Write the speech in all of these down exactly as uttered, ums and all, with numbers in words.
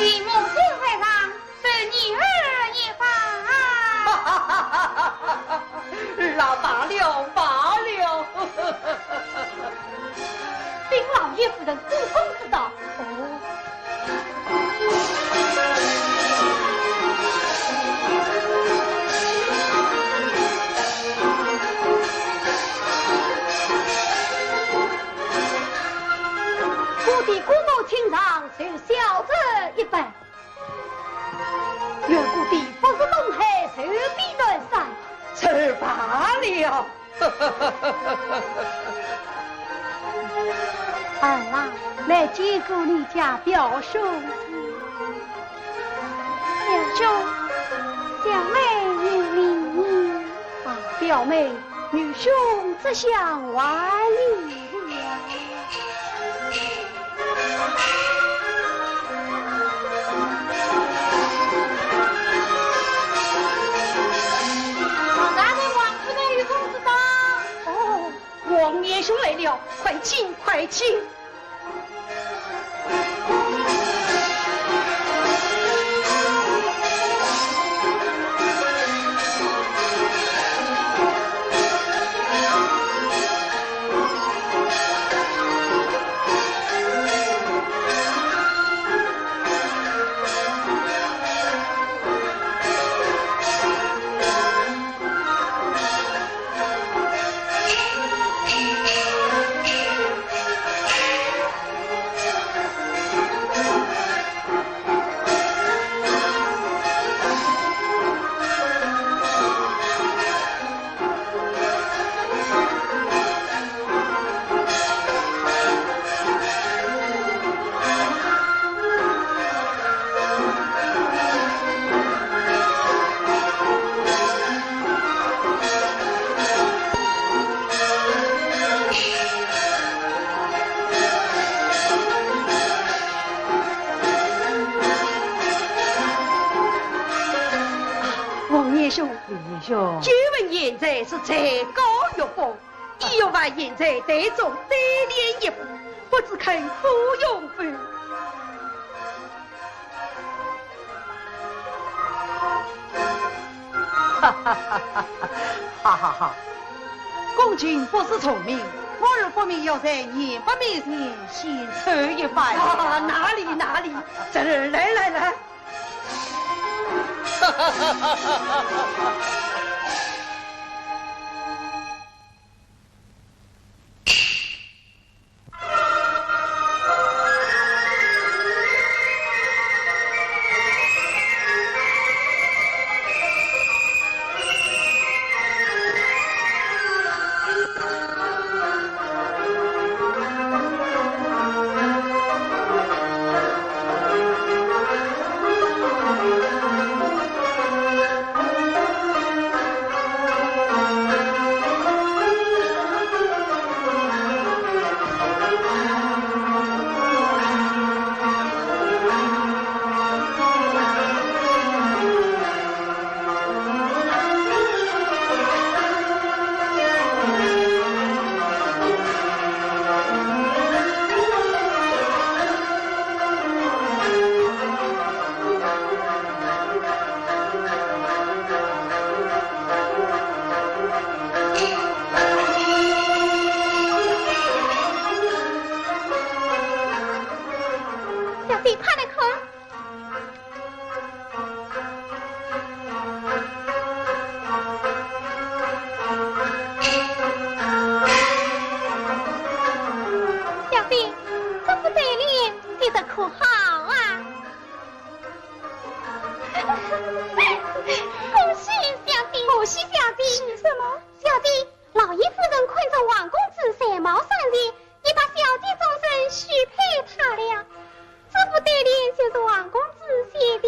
你母亲在上，受女儿一拜。哈哈哈哈哈！罢了，罢了。禀老爷夫人，主公之道。哦。我的姑母请上，受小侄一拜。 远古地不是东海，寿比南山。这罢了。儿啊，来见过你家表兄。表兄，表妹有礼。啊，表妹，愚兄这厢还礼了。 王大人，王夫人，愚公之道。哦，王年兄来了，快请，快请。 王年兄，王年兄，久闻贤才是才高学博，你若把贤才待作对联一副，不知肯可用否？哈哈哈哈哈！恭敬不如从命，我儿不明，要在贤伯面前献丑一番。啊，哪里哪里，这儿来来来。小姐，快来看！小姐，这副对联写得可好啊？ 恭喜小姐！恭喜小姐！是什么？小姐，老爷夫人看中王公子才貌双全，已把小姐终身许配他了。这副对联就是王公子写的。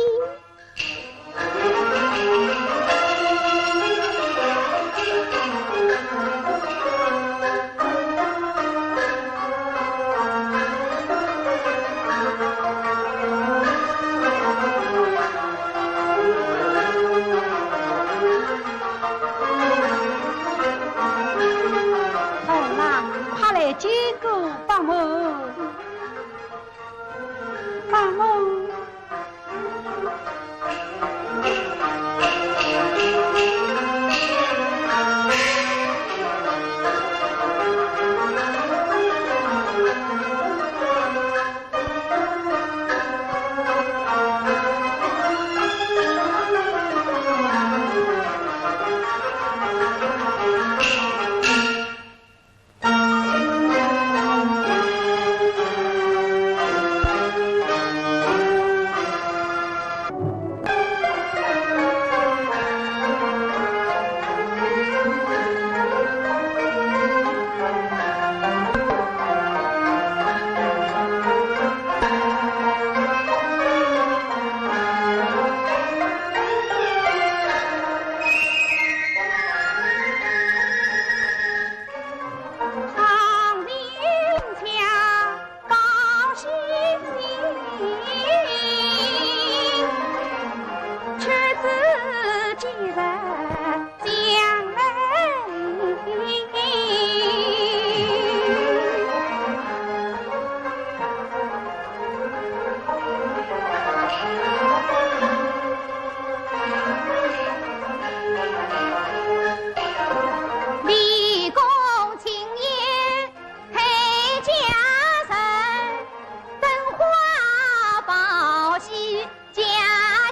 家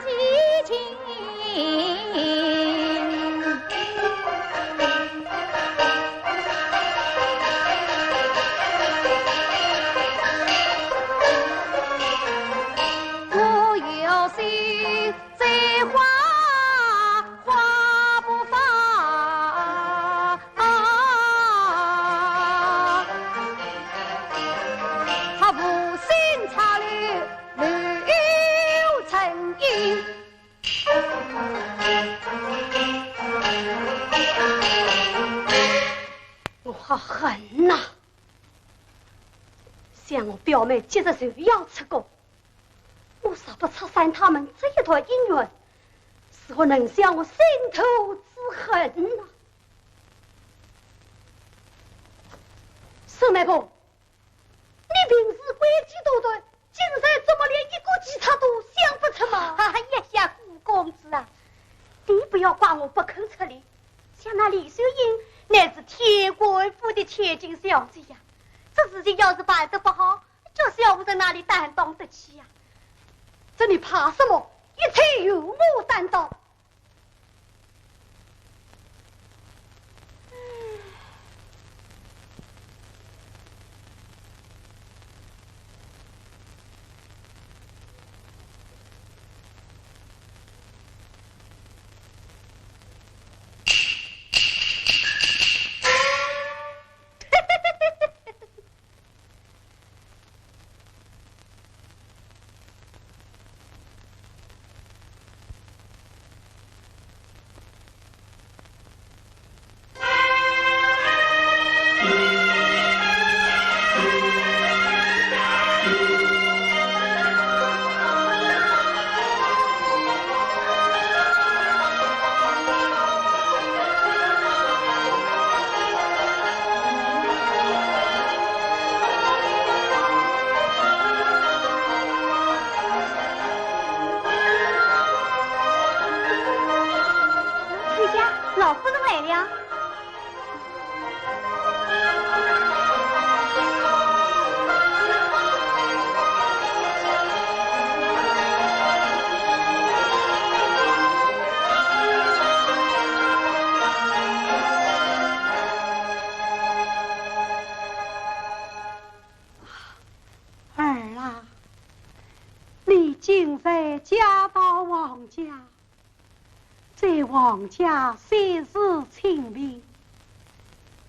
己情。我有心，再花花不发。 插无心插柳柳成荫。我好恨呐！想我表妹今日就要出宫，我若不拆散他们这一段姻缘，如何能消我心头之恨呐？ 沈媒婆，你平时诡计多端，今日怎么连一个计策都想不出吗？哎呀呀，顾公子啊，你不要怪我不肯出力，想那李秀英乃是天官府的千金小姐呀，这事情要是办得不好，叫小夫人哪里担当得起呀？这你怕什么？一切由我担当。 回家，老夫人来了。 儿啊，你今日嫁到王家，在王家虽是清贫，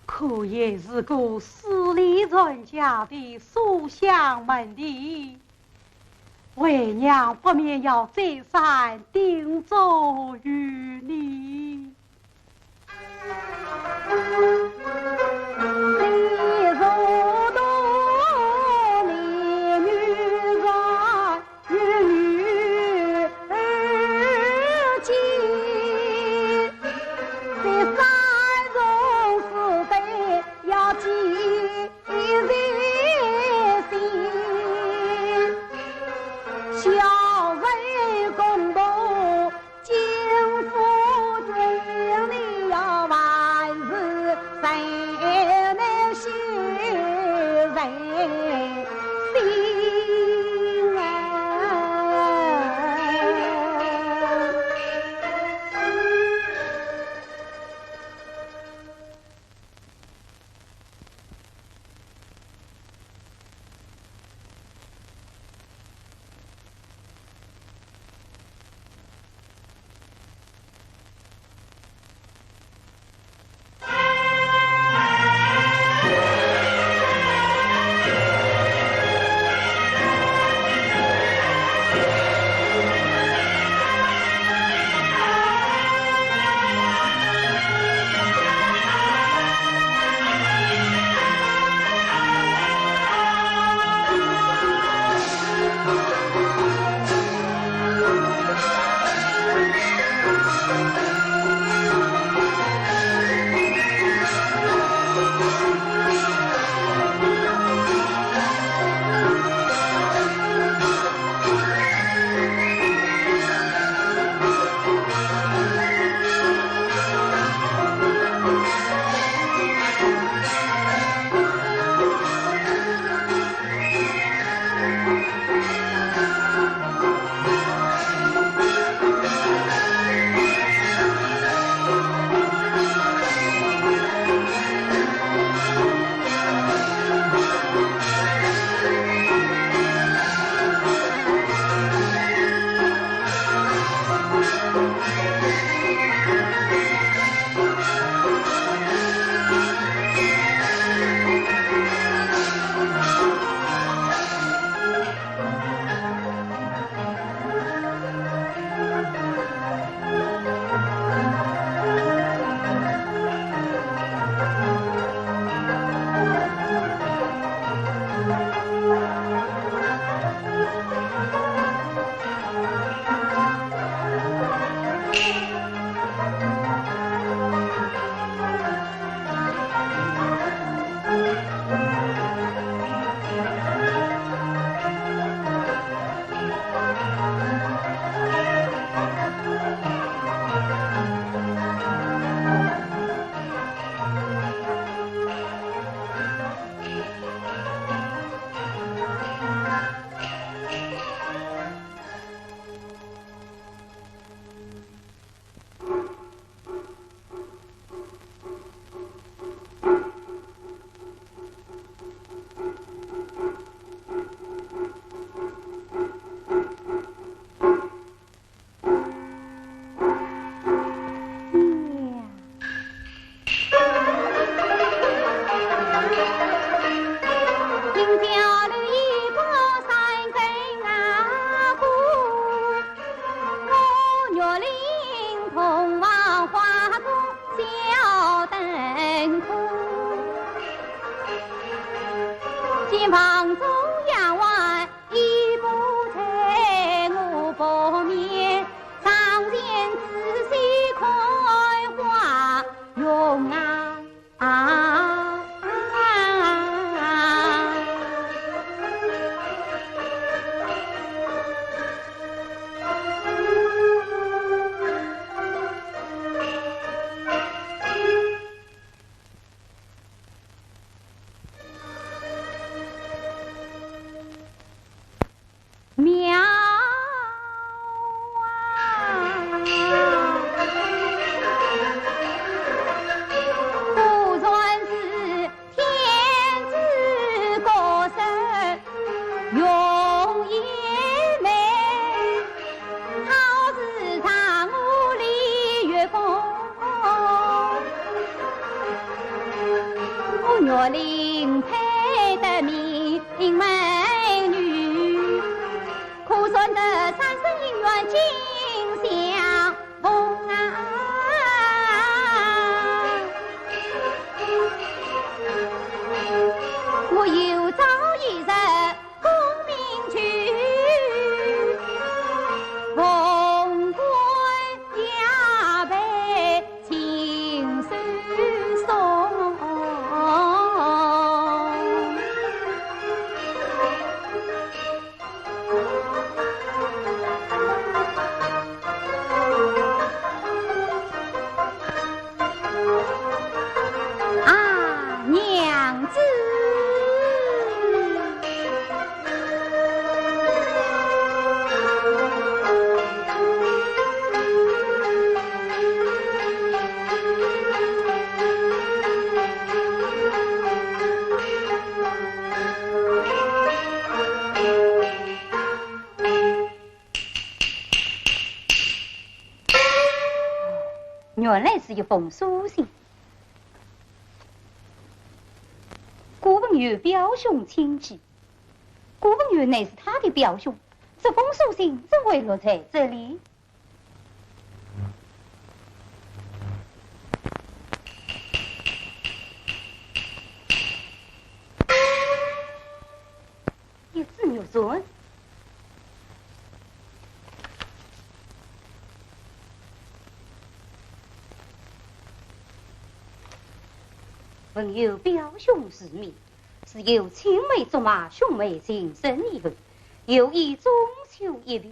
可也是个势利人家的书香门第，为娘不免要再三叮嘱于你。 小人公婆金夫君。房中丫鬟一步在我旁边，上前仔细看花容啊。啊。妙啊！果然是天之国色，容颜美。 好似嫦娥丽月宫，我玉林配得明名美女，可算得三生姻缘尽相逢啊！我有朝一日 功名就凤冠霞帔亲手送。啊，娘子！ 原来是一封书信。顾文友表兄亲寄，顾文友乃是他的表兄，这封书信怎会落在这里？ 一纸玉簪。文友表兄之命，是有青梅竹马兄妹情深意厚，有意中秋一别。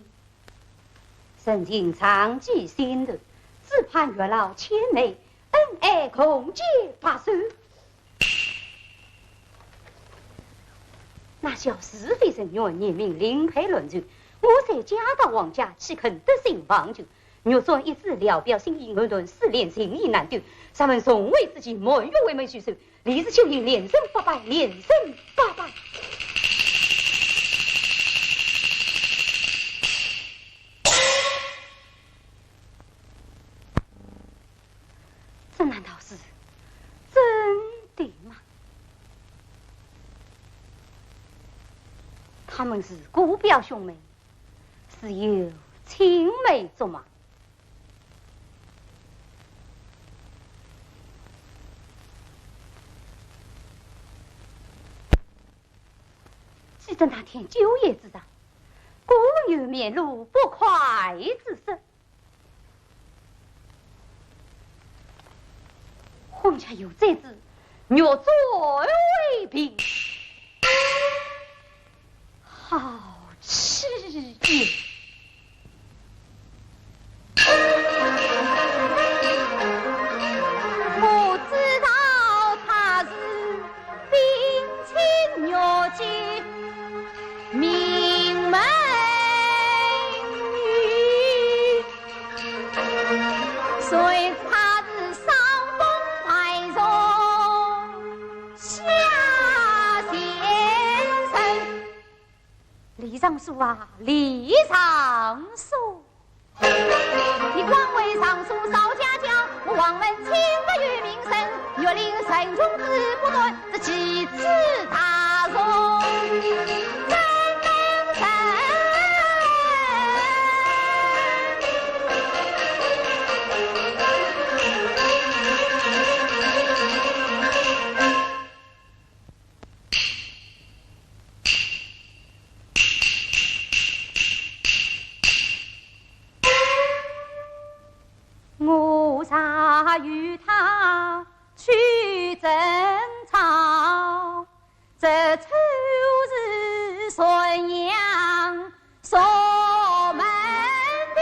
深情长记心头，只盼月老牵媒，恩爱共结白首。 那小是非人员，严明另配乱就，我在家道王家，岂肯得心忘旧？玉簪一纸，聊表心意，藕断丝连，情意难断。若问重会之期，满月回门叙首，李氏秋意连声八拜，连声八拜。 这难道是真的吗？他们是姑表兄妹，是有青梅竹马。记得那天酒宴之上，顾文友面露不快之色。 皇家有这支玉簪为凭，好气也！我知道她是冰清玉洁名门女， 谁知她是伤风败俗下贱人。李尚书啊，李尚书！你枉为尚书少家教，我王门清白有名声，玉林人穷志不断， 这奇耻大辱，怎能忍？我若与他去争吵，这就是传扬 所门的。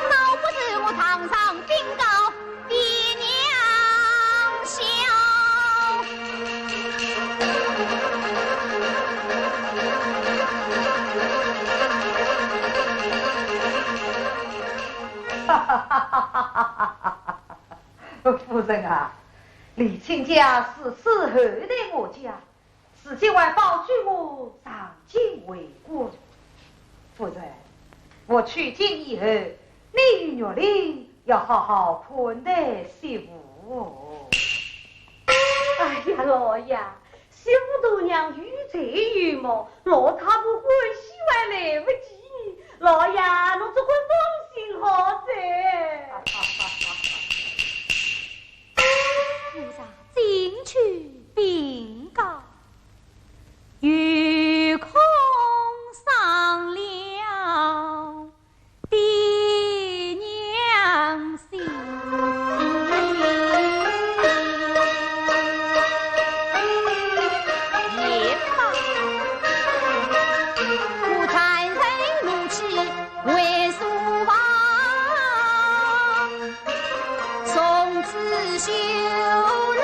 闹不是我堂上禀告爹娘晓。 夫人啊，李亲家是伺候在我家，如今还保举我上京为官。夫人，我去京以后，你与玉林要好好款待媳妇哦。哎呀，老爷， 媳妇大娘有罪有么，老太婆欢喜还来不及呢。老爷，侬只管放心好哉。我若进去禀告，有恐伤了 爹娘心。也罢，我暂时怒气为所忘，从此休论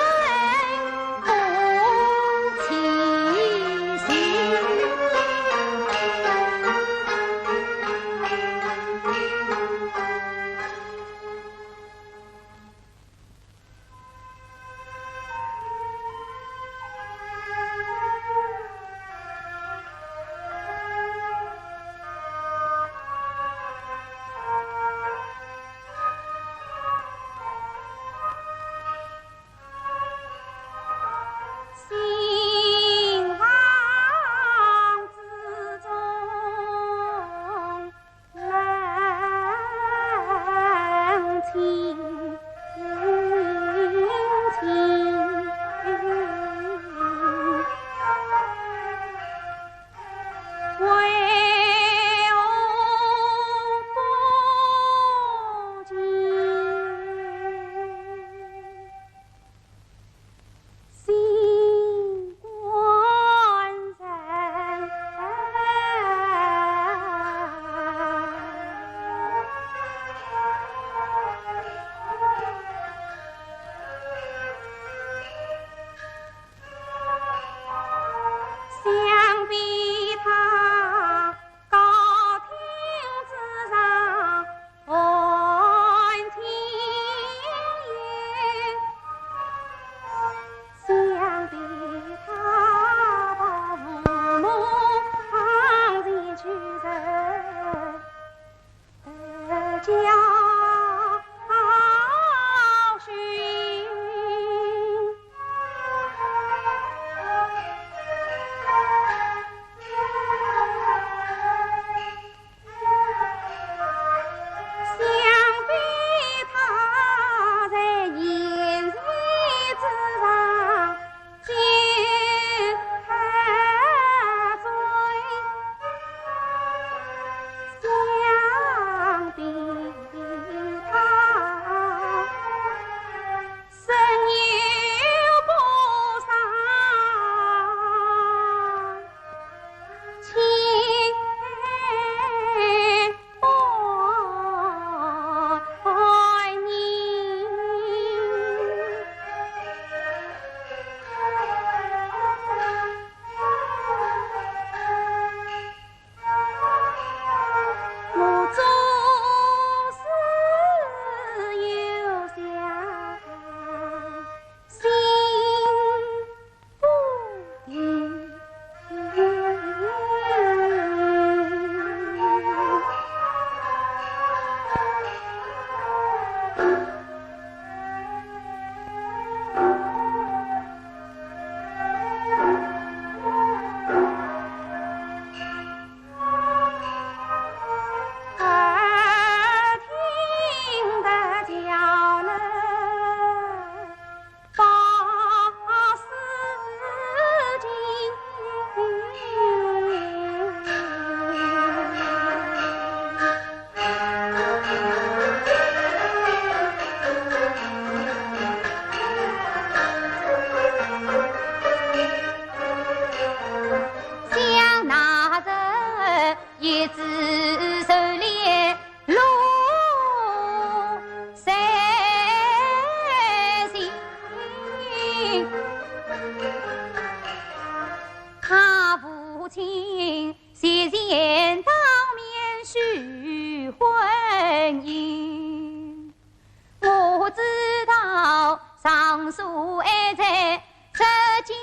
所爱在这家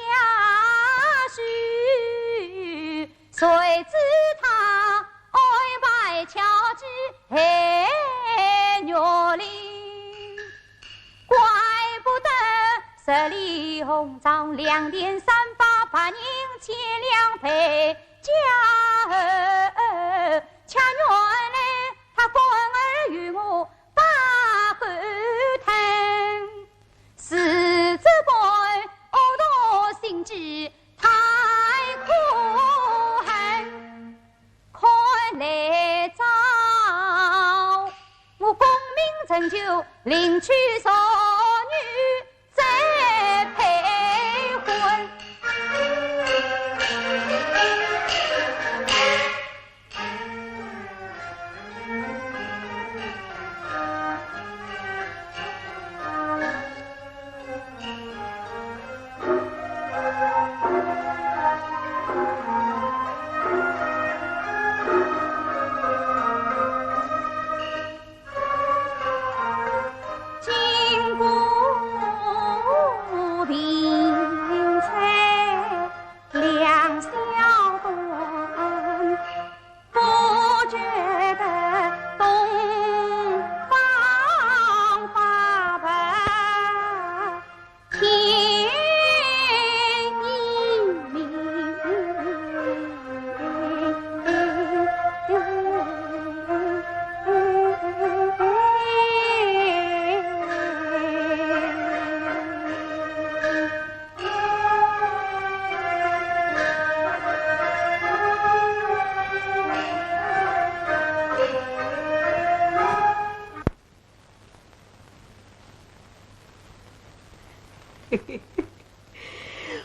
书，谁知他安排巧计害玉林。怪不得十里红妆两钿三把，白银千两倍，假儿，却原来他官儿与我把狗吞。 是这般恶毒心计太可恨，看来早，我功名成就，另娶淑女再配婚。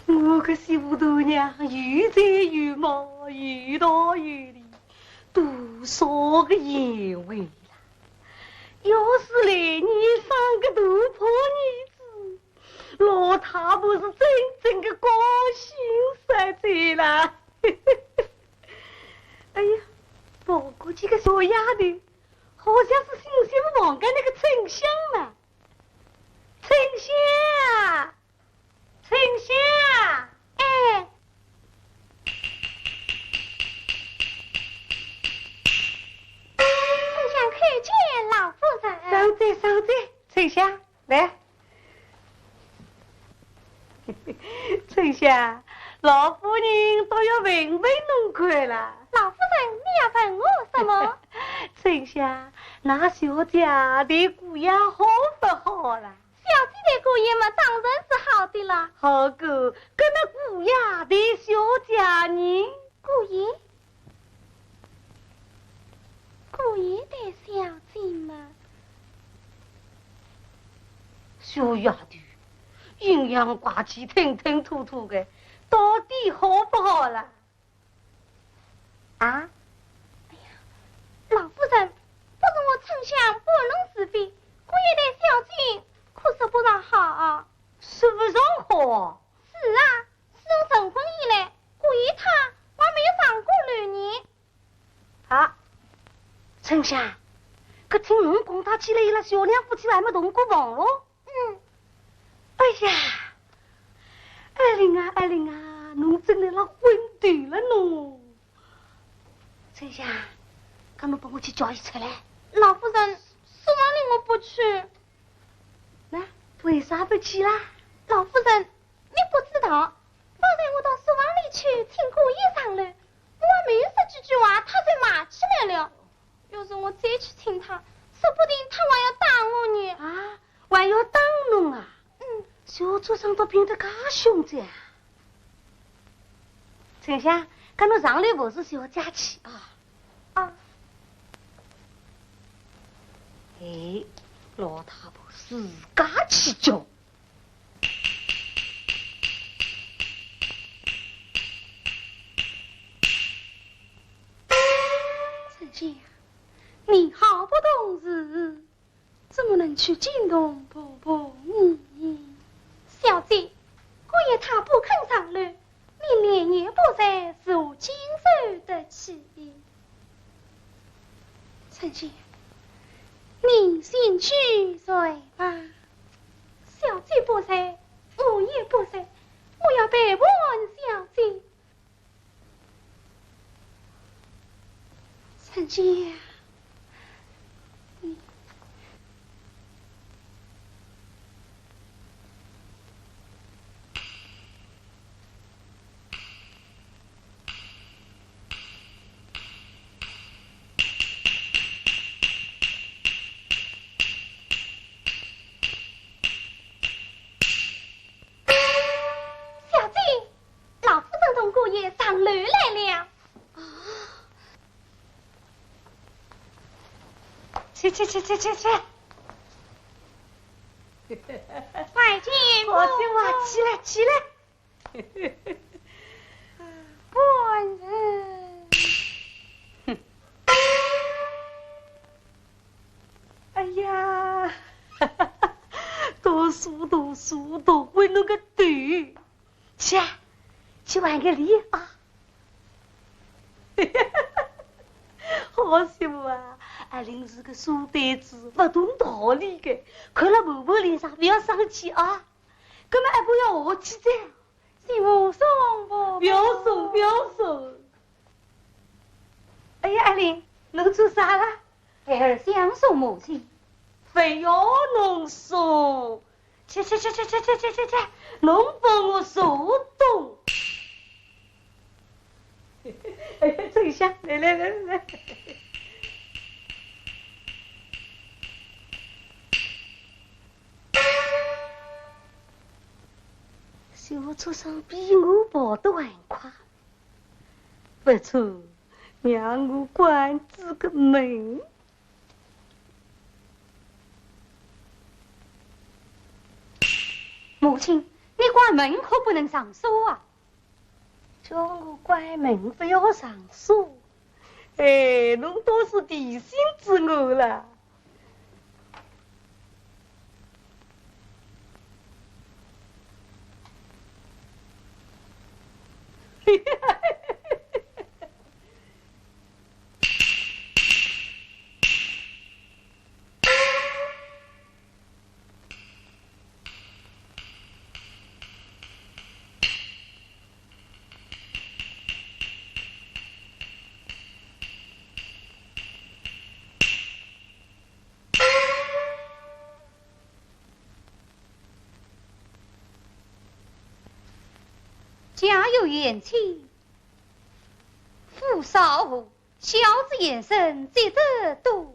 我个媳妇大娘又才又貌，又大又丽，多少个贤惠啦！要是来年生个大胖儿子，老太婆是真正个高兴煞哉啦！哎呀，不过这个小丫头，好像是新媳妇房间那个春香嘛。 春香，春香。哎。春香叩见老夫人。上哉，上哉，春香，来。春香，老夫人倒要问问侬看啦。老夫人，你要问我什么？春香，㑚小姐对姑爷好不好啦？ 小姐对姑爷嘛，当然是好的啦。好个，搿么姑爷对小姐呢？姑爷？姑爷对小姐嘛……小丫头，阴阳怪气，吞吞吐吐的，到底好不好啦？ 啊？哎呀，老夫人，不是我春香搬弄是非，姑爷对小姐可说不上好。说不上好？是啊，自从成婚以来，姑爷他还没有上过楼呢。啊，春香，搿听侬讲，他起来伊拉小两夫妻还没同过房咯？ 嗯。哎呀，爱玲啊，爱玲啊，侬真的老昏头了侬。春香，搿侬帮我去叫伊出来。老夫人，书房里我不去。那为啥不去啦？老夫人，你不知道，方才我到书房里去请姑爷上楼，我还没有说几句话，他就骂起来了。 要是我再去请他，说不定他还要打我呢。啊，还要打侬啊？嗯。小畜生倒变得介凶哉啊！春香，搿侬上楼服侍小姐去啊。啊。哎，老太婆自家去叫。 春香，你好不懂事，怎么能去惊动婆婆呢？小姐，姑爷他不肯上楼，你连夜不在，如何经受得起？春香，你先去睡吧。小姐不在，见。小姐，老夫人同姑爷上楼来了。啊！去去去去去去！拜见。好媳妇啊，起来起来。 官人。哎呀，读书读书，读昏了个头。去啊，去还个礼啊。好媳妇啊，阿林是个书呆子，不懂道理的，看了婆婆脸上不要生气啊。 搿么还不要下去哉？媳妇送婆婆。不要送，不要送。哎呀，阿林，侬做啥啦？孩儿想送母亲。非要侬送，去去去去去去去去去，侬帮我送东。哎呀，坐下，来来来来来。 媳妇出生比我跑得还快，不错，让我关仔个门。母亲，你关门可不能上锁啊！叫我关门不要上锁，哎，侬倒是提醒仔我了。 家有贤妻，父少无，孝子贤孙积德多。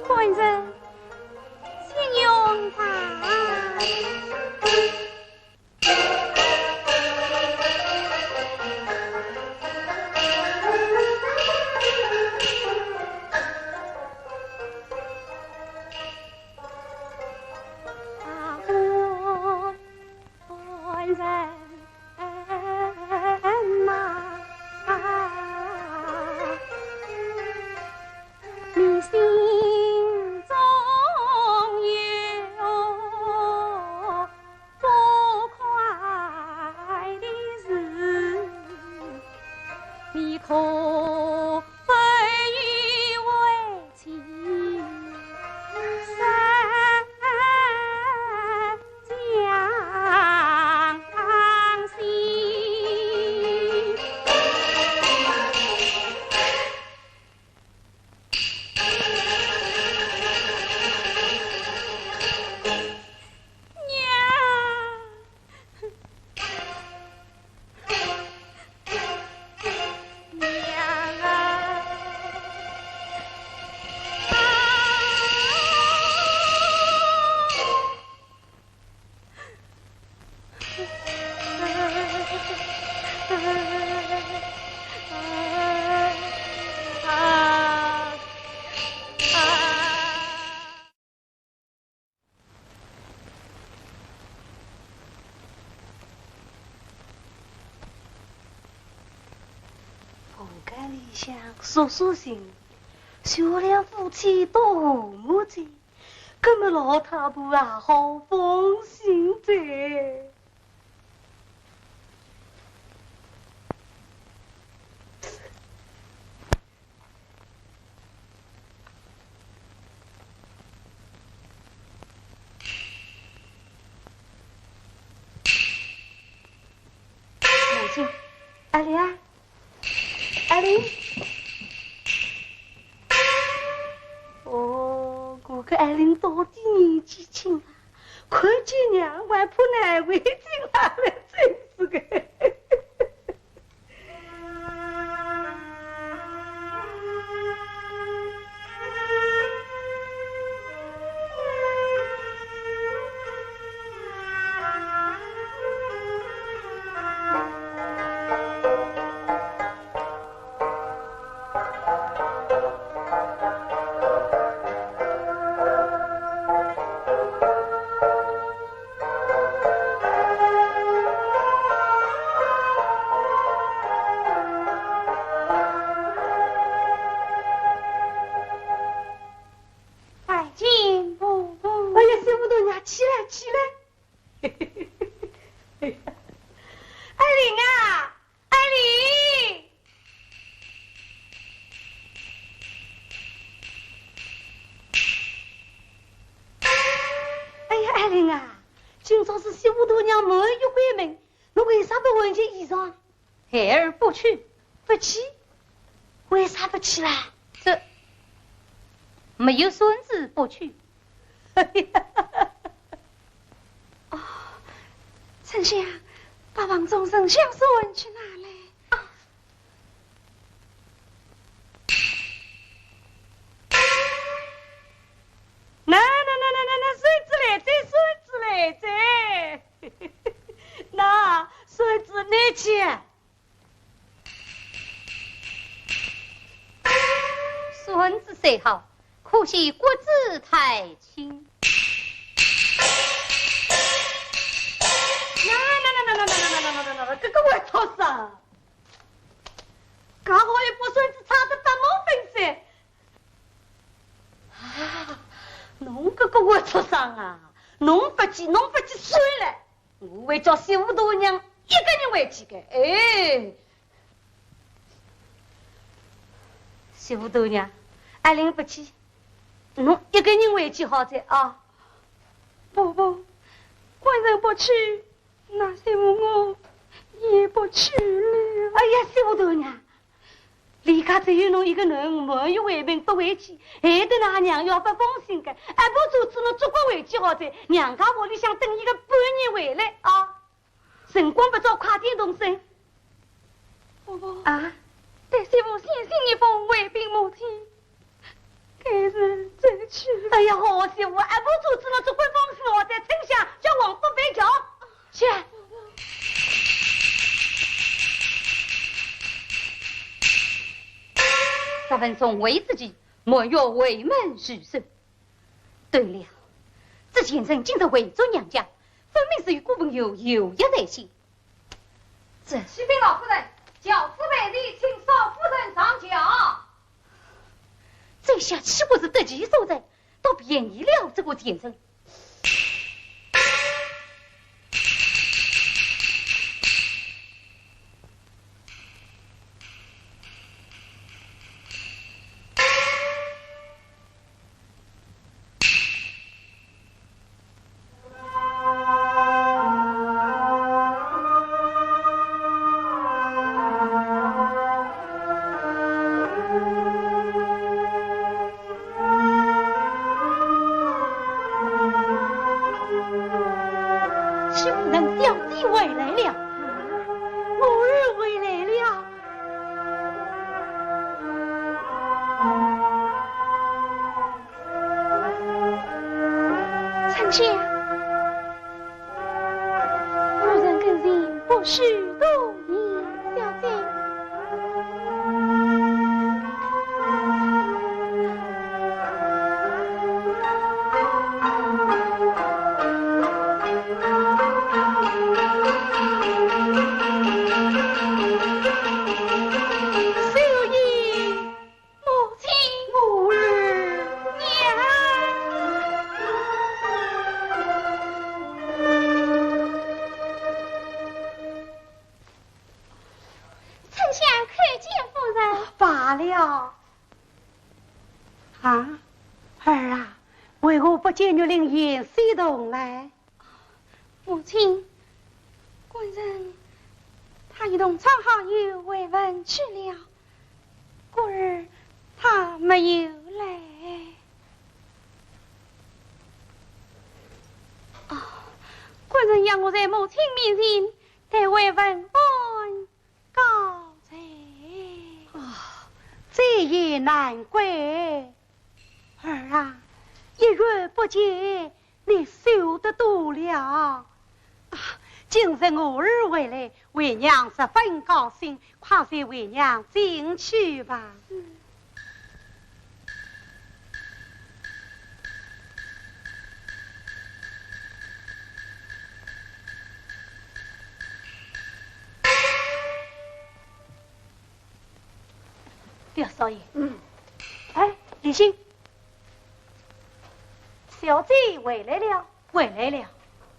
官人，请用茶。啊，官人。 你心中有不快的事，你可 房间里向说说情，就连夫妻都和睦哉，搿么老太婆也好放心哉。 母亲，阿林啊，阿林。哦，我个阿林到底年纪轻啊，看见娘还怕难为情啊，真是个。 拜见婆婆。哎呀，媳妇大娘，起来，起来。阿林啊，阿林。 哎呀，阿林啊，今朝是媳妇大娘满月回门，侬为啥勿换件衣裳？孩儿不去。不去？为啥不去啦？这，没有孙子不去。哦，丞相，八房中丞相孙去哪里？啊， 那，那，那，孙子来哉，孙子来哉。那，孙子你请。孙子虽好，可惜骨子太轻。那，那，那，搿个活畜生，介好一把孙子拆得搭毛粉碎。 啊，侬搿个活畜生啊，侬勿去，侬勿去算了，我会叫媳妇大娘一个人回去个。哎，媳妇大娘，阿林勿去，侬一个人回去好哉啊。婆婆，官人不去， 那媳妇我也不去了。哎呀，媳妇大娘，里家只有侬一个囡儿，满月回门勿回去，害得㑚娘要勿放心个，还不如叫侬早快回去好哉，娘家屋里向等伊个半日回来啊。辰光不早，快点动身。婆婆。啊？待媳妇先行一封回禀母亲，改日再去。哎呀，好媳妇，阿婆做主了，这回方事哦，在丞相叫王夫备叫。去。十分钟回之际，满月回门聚首。 对了，这前程今日回转娘家，分明是与顾文友有约在先。这……启禀老夫人，轿子备齐，请少夫人上轿。这下岂不是得其所在，倒便宜了这个前程。 请问小姐回来了。我儿回来了。 丞相，夫人跟前不许多言。小姐。 丞相叩见夫人。罢了。啊，儿啊，为何不见玉林、严希同来？ 母亲，官人他与同窗好友回文去了，故而他没有来。哦，官人要我在母亲面前代回问安告罪。哦，这也难怪。儿啊，一月不见， 你瘦得多了。啊，今日我儿回来，为娘十分高兴，快随为娘进去吧。是。表少爷。嗯。哎，李兴。 小姐回来了。回来了。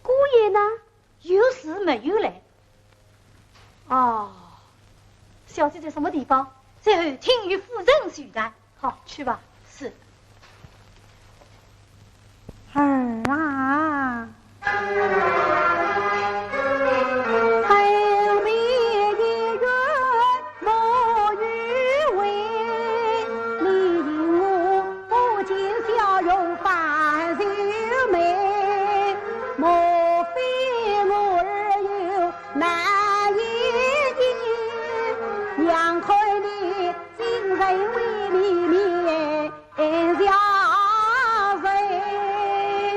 姑爷呢？有事没有来。哦，小姐在什么地方？在后厅与夫人叙谈。好，去吧。是。儿啊。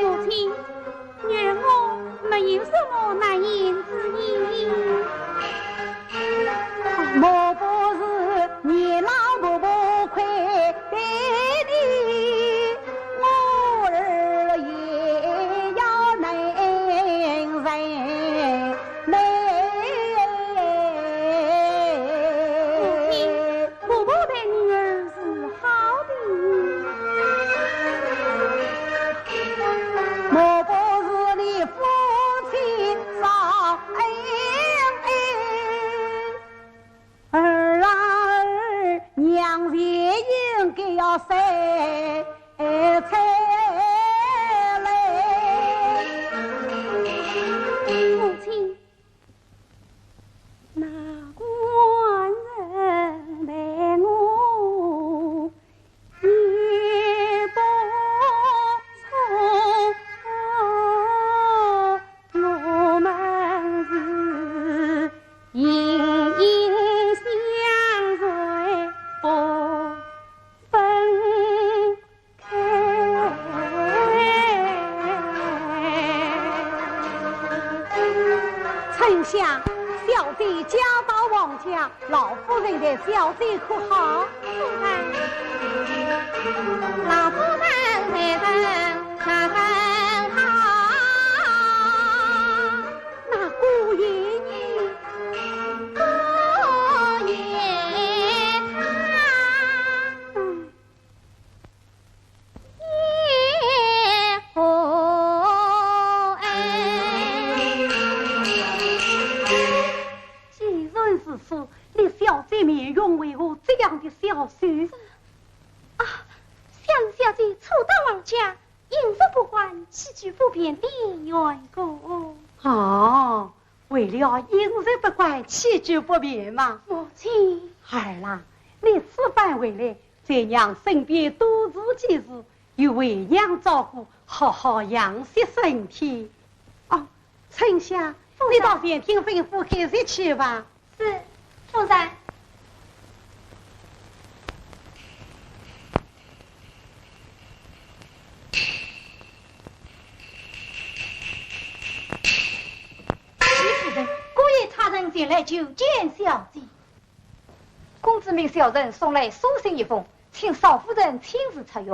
母亲， 女儿我没有什么难言之隐。母亲， 婆婆待女儿是好的。儿啊儿，娘也应该要三猜嘞。母亲， 那官人待我也不错，我们是王家老夫人待小姐可好？夫人，老夫人待人十分好。那姑爷呢？姑爷他……嗯。 既然如此，你小姐面容为何这样的消瘦？啊，想是小姐初到王家，饮食不惯，起居不便的缘故。哦，为了饮食不惯，起居不便嘛。母亲。儿啊，你此番回来， 在娘身边多住几日，由为娘照顾，好好养息身体。哦，春香，夫人。你到前厅吩咐歇息去吧。是，夫人。徐夫人，姑爷差人前来求见小姐。 公子命小人送来书信一封，请少夫人亲自出阅。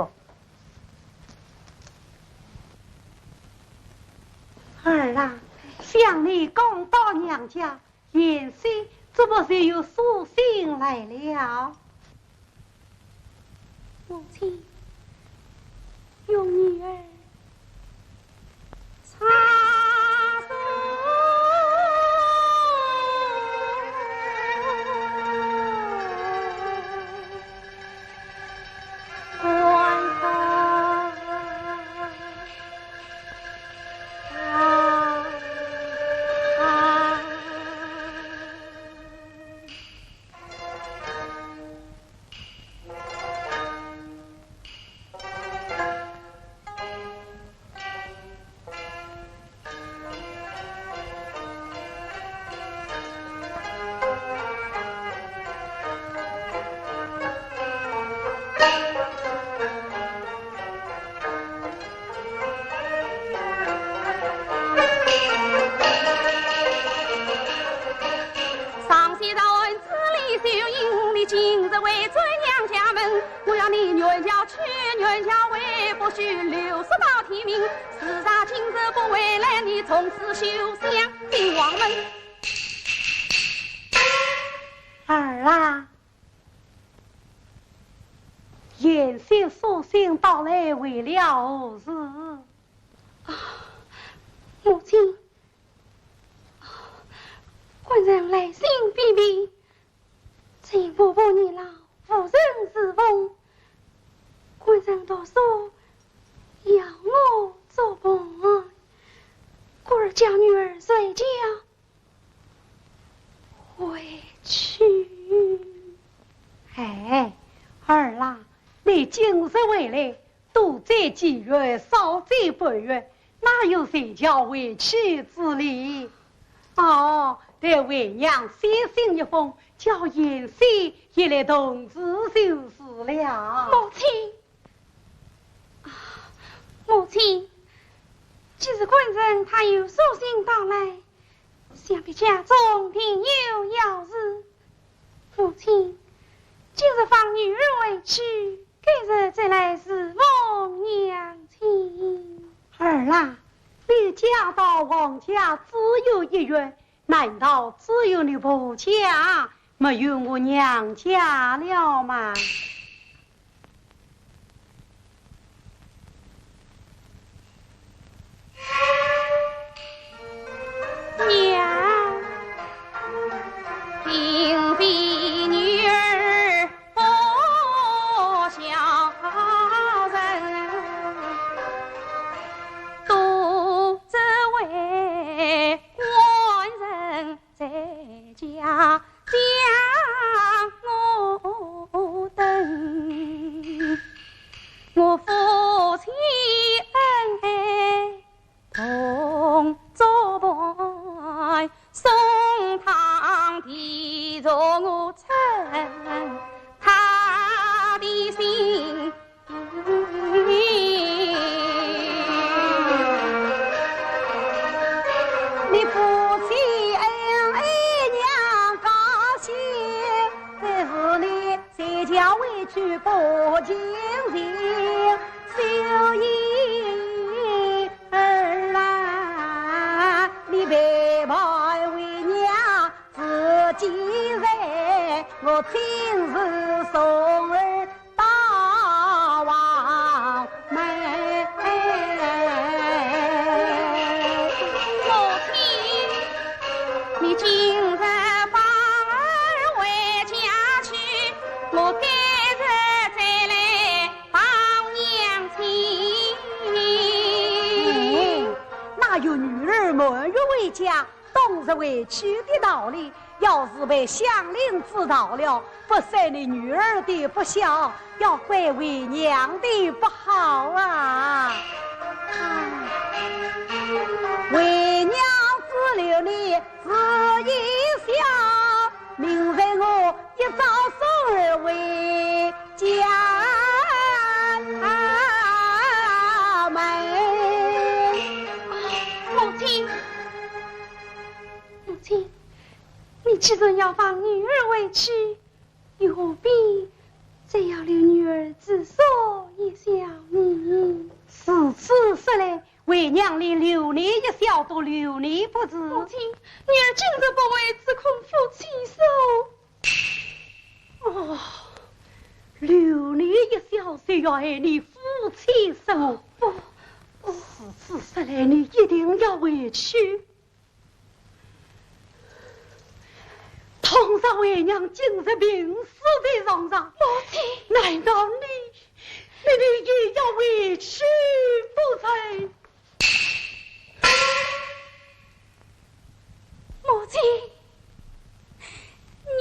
儿啊，想你刚到娘家，贤婿怎么就有书信来了？母亲，容女儿 上仙桃园子里秀英，你今日回转娘家门，我要你远轿去，远轿回，不许留宿到天明。自打今日不回来，你从此休想进王门。儿啊，贤婿书信到来为了何事？啊，母亲， 官人来信便秘，见婆婆年老，无人侍奉。官人读书，要我作伴，故而叫女儿随轿回去。哎，儿啊，你今日回来， 多在几日，少在半日，哪有随轿回去之理？哦，待为娘写信一封，叫贤婿也来同住就是了。母亲，啊，母亲，既是官人他有书信到来，想必家中定有要事。母亲，今日放女儿回去， 改日再来侍奉娘亲。儿啊，你嫁到王家只有一月，难道只有你婆家，没有我娘家了吗？ 娘，定比女儿不孝人，都只为官人在家将我等。我夫妻恩爱 同作伴，送堂弟助我称他的心。你夫妻恩爱两个去不清醒，秀英儿啊，你陪伴为娘自己在，我亲自送儿到王门。母亲，你今日放儿回家去，我改日再来 帮娘亲。嗯，哪有女儿满月回家，当日回去的道理？要是被乡邻知道了，不说你女儿的不孝，要怪为娘的不好啊！唉，为娘只留你 自己想，明日我一早送儿回家门。母亲，母亲，你既然要放女儿回去， 又何必再要留女儿之所以想你？如此说来，为娘连留你一宵都留你不住。母亲，女儿今日不为只恐夫妻疏。哦，留你一宵是要害你夫妻疏。不，不。如此说来，你一定要回去。 倘若为娘今日病死在床上，母亲，难道你，你，你也要回去不成？母亲，娘。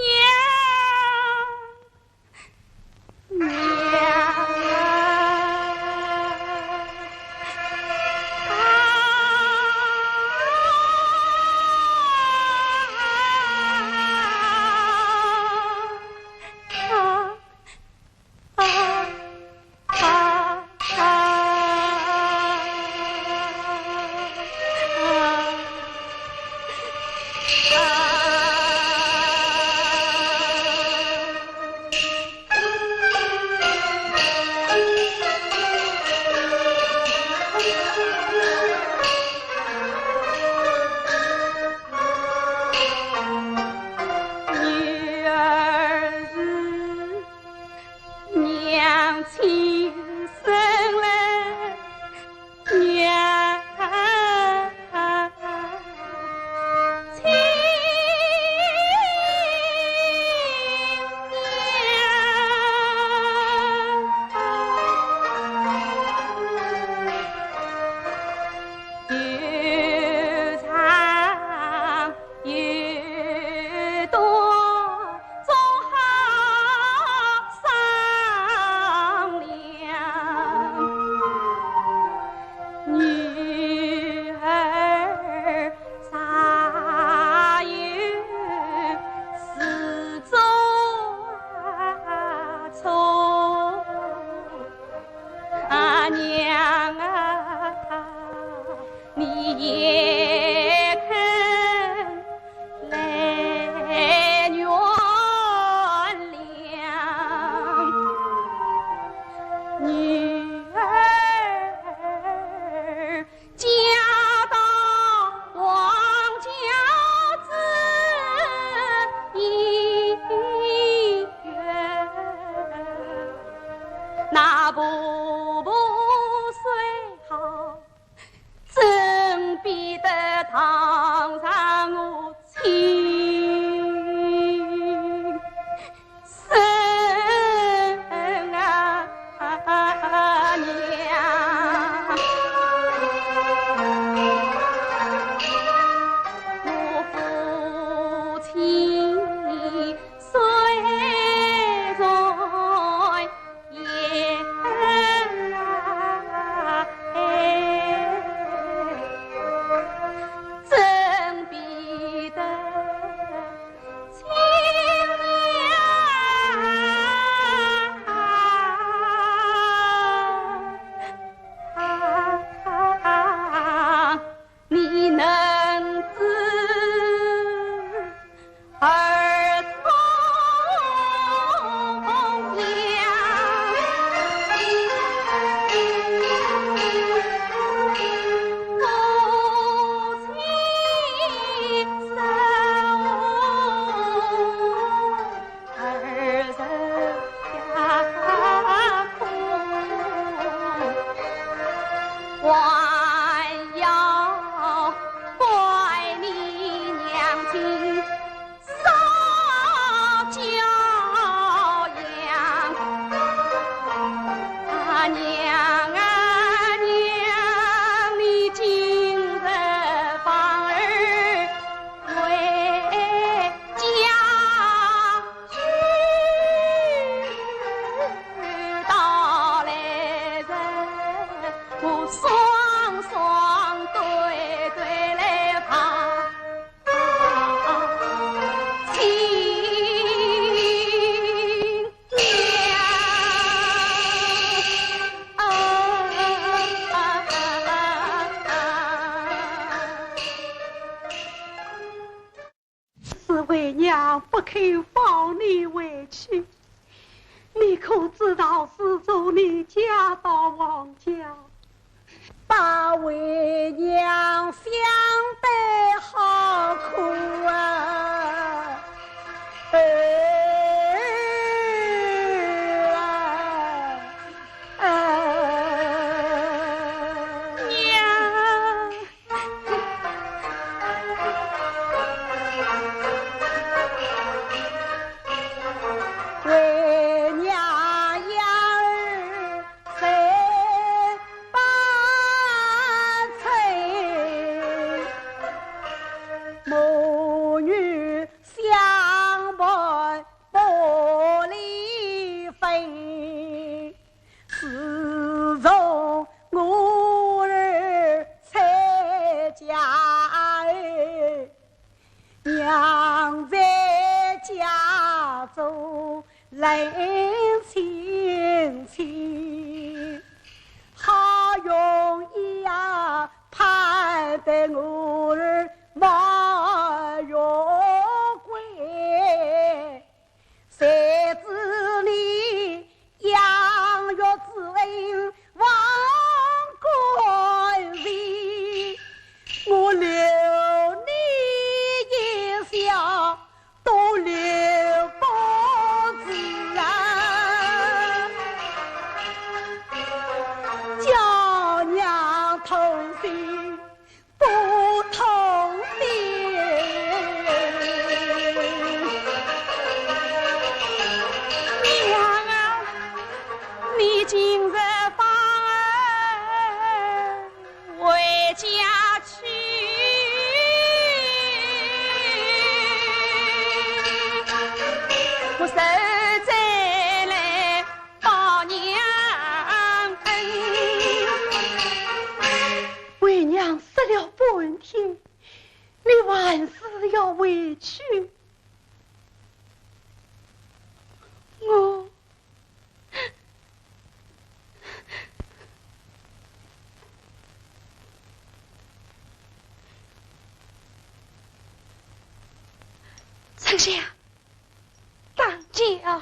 不肯放你回去。你可知道自从你嫁到王家，把为娘想得好苦啊！哎呀，哎。 娘。为娘养儿十八岁，母女相伴不离分。 自从我儿出嫁儿，娘在家中冷清清，好容易呀盼得我儿满月归。 谁知你养育之恩忘干净，我留你一笑都留不住啊！叫娘痛心 不痛的。娘啊，你今日放儿回家去，我实在来 报娘恩。为娘说了半天，你还是要回去。我，丞相， 大姐啊，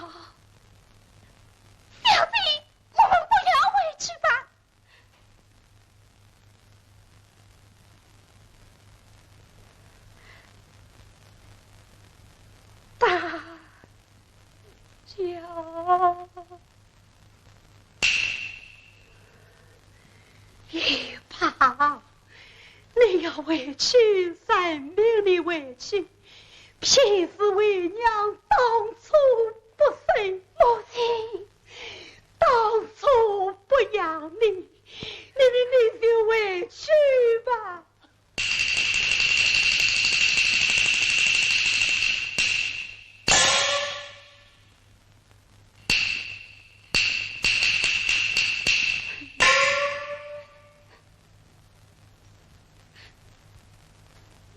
小姐，我们不要回去吧。大姐啊， 也罢，你要回去，任凭你回去，偏是为娘当初不慎。母亲，当初不养你，你，你，你就回去吧。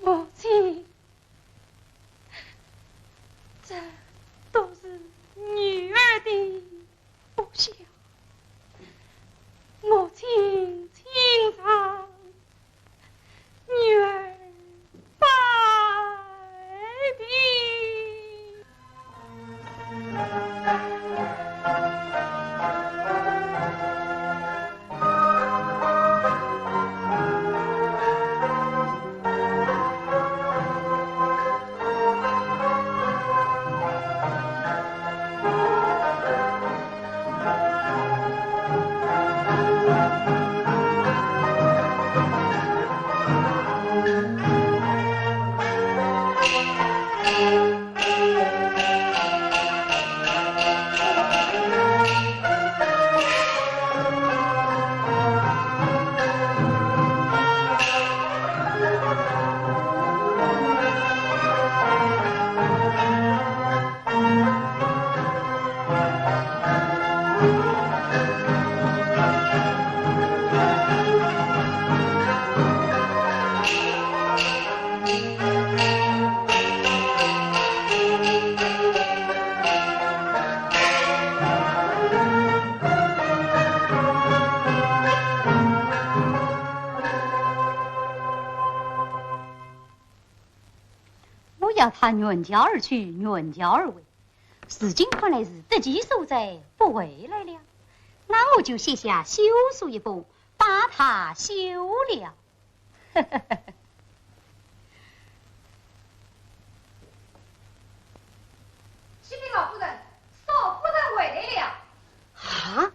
母亲，这都是女儿的 不孝，母亲请上，女儿拜别。叫他远嫁而去，远嫁而回，如今看来是得其所在，不回来了。那我就写下休书一封，把他休了。启禀老夫人，少夫人回来了。啊？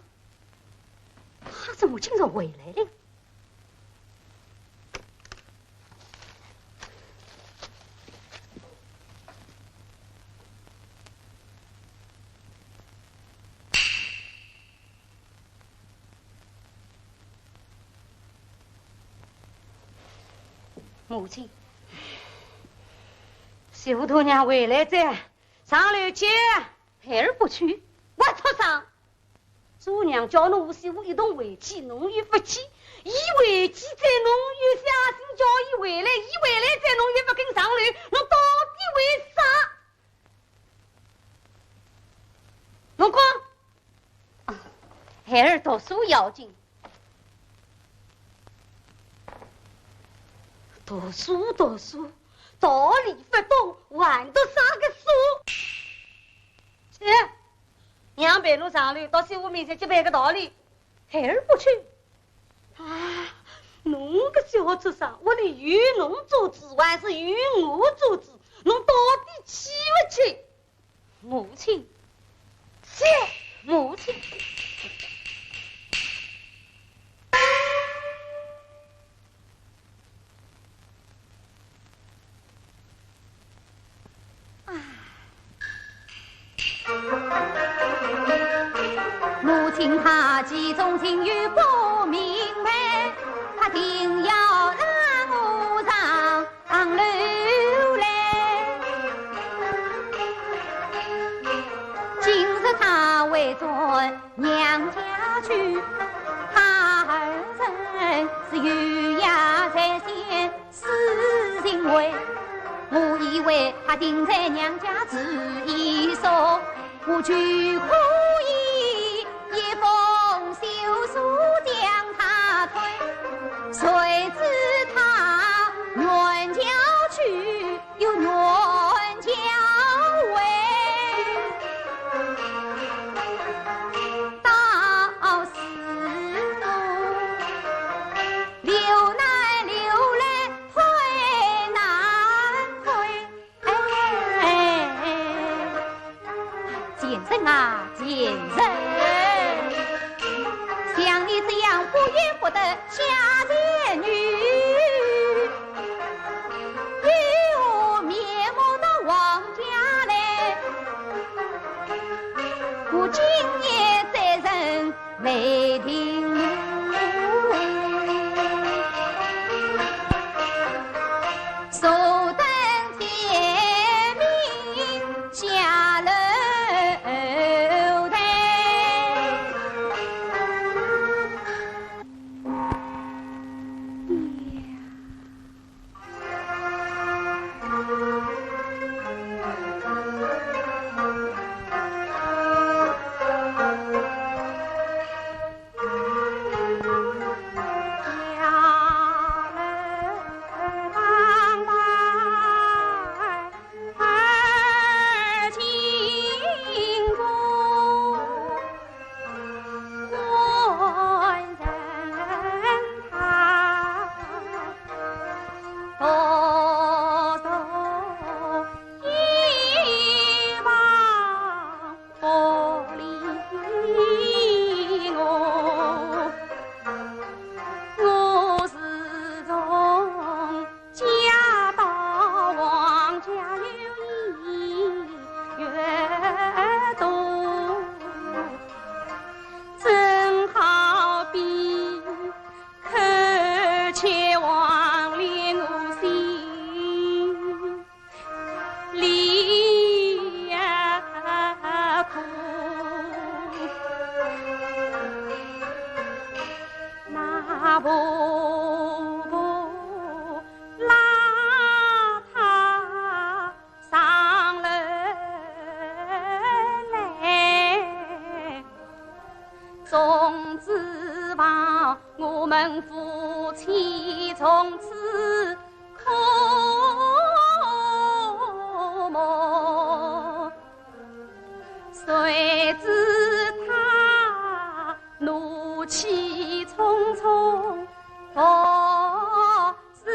她怎么今朝回来了？ 母亲，媳妇大娘回来哉，上楼去。孩儿不去。活畜生！ 做娘叫侬和媳妇一同回去，侬又勿去，伊回去哉侬又写信叫伊回来，伊回来哉侬又勿肯上楼，侬到底为啥？侬讲。啊，孩儿读书要紧。读书，读书，道理勿懂，还读啥个书？去， 娘陪侬上楼，到媳妇面前去赔个道理。孩儿不去。啊，侬个小畜生，屋里有侬做主，还是有我做主？侬到底去勿去？母亲，去，母亲。 母亲她其中情有不明白，她定要拉我上楼来。今日她回转娘家去，她二人是有约在先， 是因为我以为她定在娘家住一宿，我就可以一封休书将她退。谁知她远嫁去又远嫁回，到时我 流难流来推难推。哎，贱人啊，贱人，像你这样不也不得下贱女，又何面目到王家来？我今夜再认 梅亭路，坐等天明下楼台。谁知他怒气冲冲，独自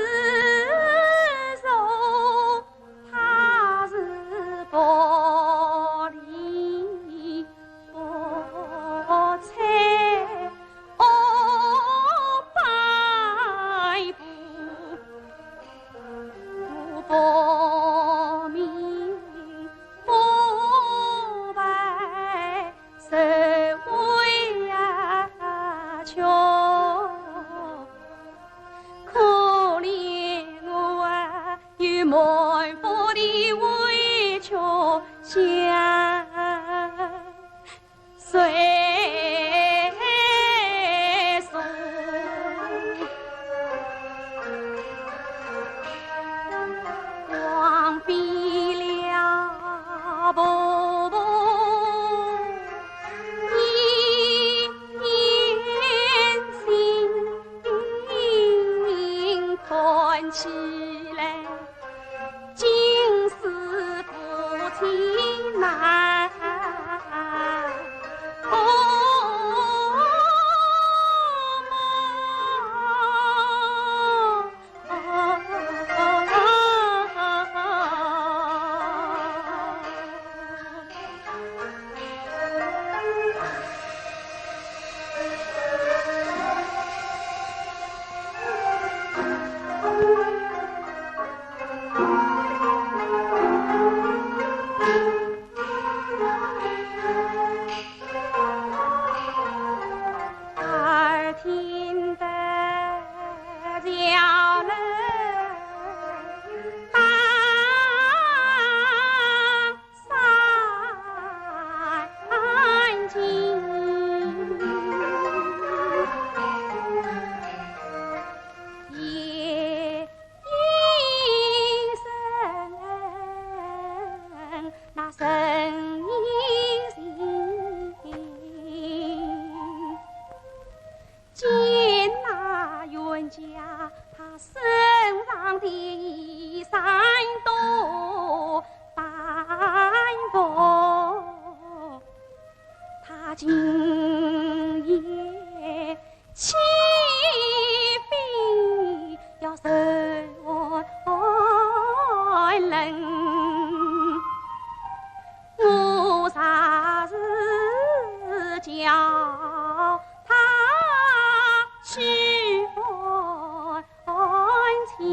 走，他是不理不睬，哦，摆布不明。 不白受委屈，可怜我啊，有满腹的委屈向谁诉？ 枉费了婆婆一片心，看起来竟是夫妻难。哦， 耳听得叫人打三更。 夜莺声，那声音静。见那冤家他身上的衣衫都斑驳， 他今夜岂非要受冷？我若是叫他去还情，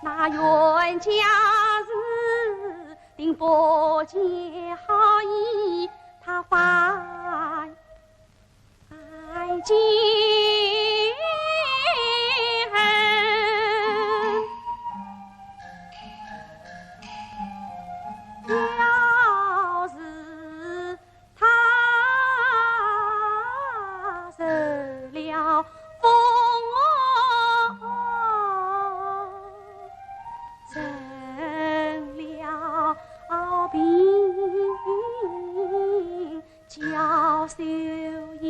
那冤家是 定不见好意，他反见恨。要是 他受了风，成了病，叫秀英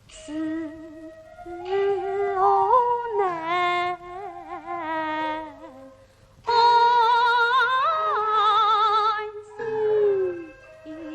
是何能安心？有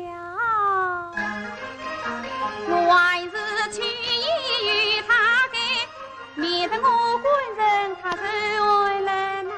了，我还是去与他改，免得我官人他受寒冷啊。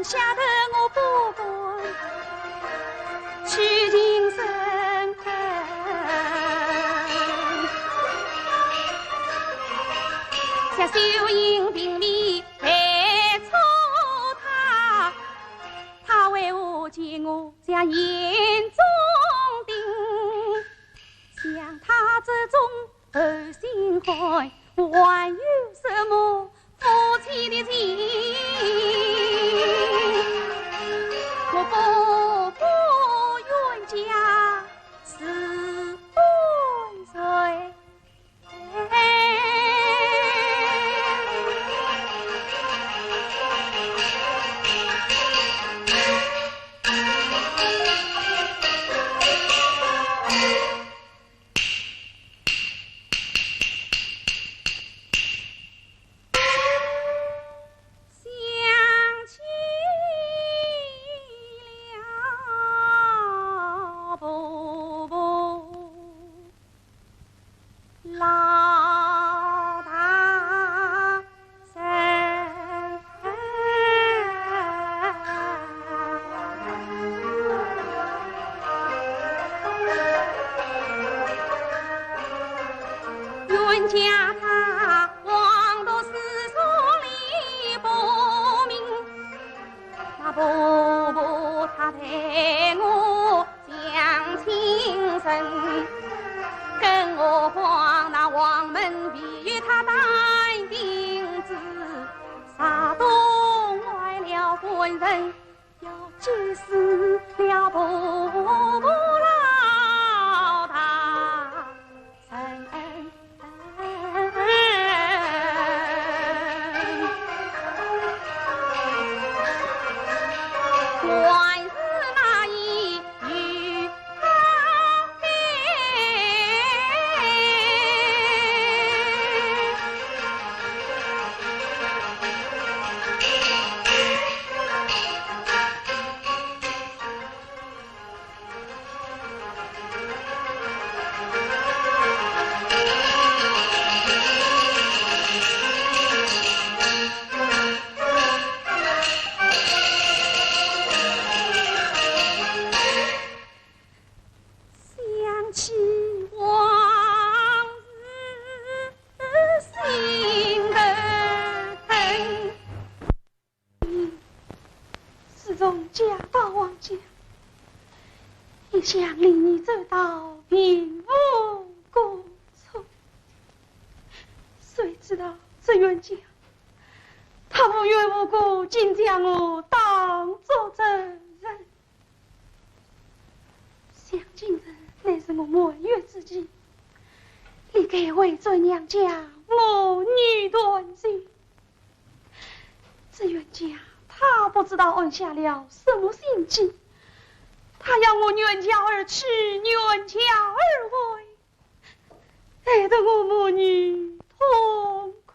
下得我不敢去近身。像秀英并未犯错他，他为何见我像眼中钉？想他这种厚心汉，还有什么 夫妻的情，我不负冤家是万岁。冤家他枉读诗书礼不明，那婆婆她待我像亲生，更何况那王门被她担定仔，惹动坏了官人，要气死了婆婆老大人。还是那一句 想起往日心头疼。自从嫁到王家，一向礼仪周到，并无过错。谁知道这冤家，他无缘无故竟将我当作仇人。 想今日乃是我满月之期，理该回转娘家，和女团聚。这冤家他不知道安下了什么心计，他要我远嫁而去，远嫁而回， 害得我母女痛苦。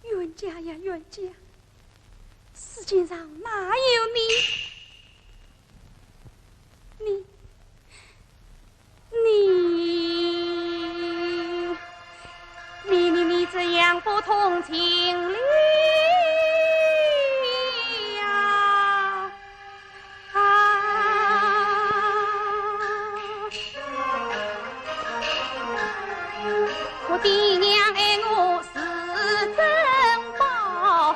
冤家呀，冤家，世界上哪有你？你 你，你，你，你怎样不通情理呀？啊！我爹娘爱我是珍宝，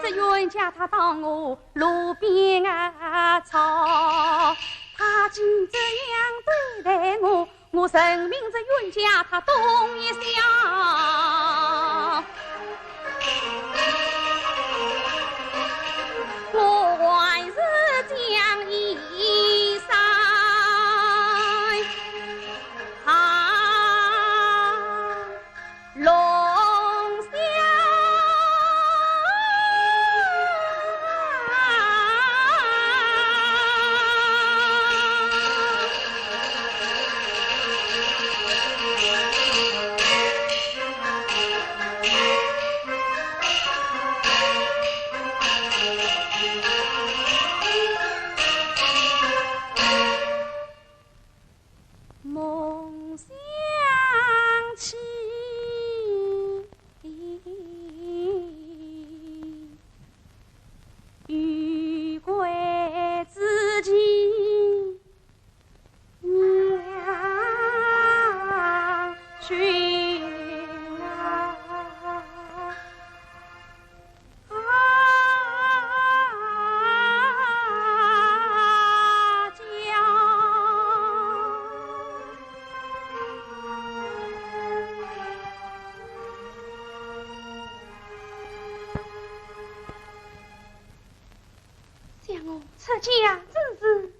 这冤家他当我 路边啊草。他竟这样对待我，我认命这冤家他懂一笑。我还是讲一声啊。 龙虾。家之事，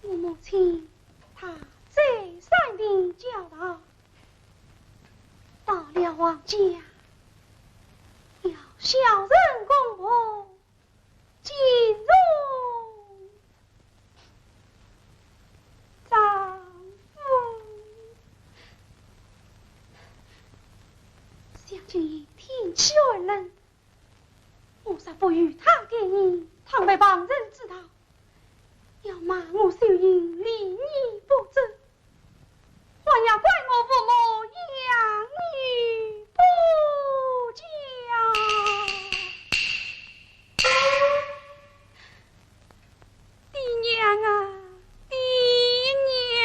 我母亲她再三的教导，到了王家，要孝顺公婆，敬重丈夫。想今夜天气寒冷， 我若不与他见面，倘被旁人知道，要骂我秀英礼义不周，还要怪我父母养女不教。爹娘啊，爹娘！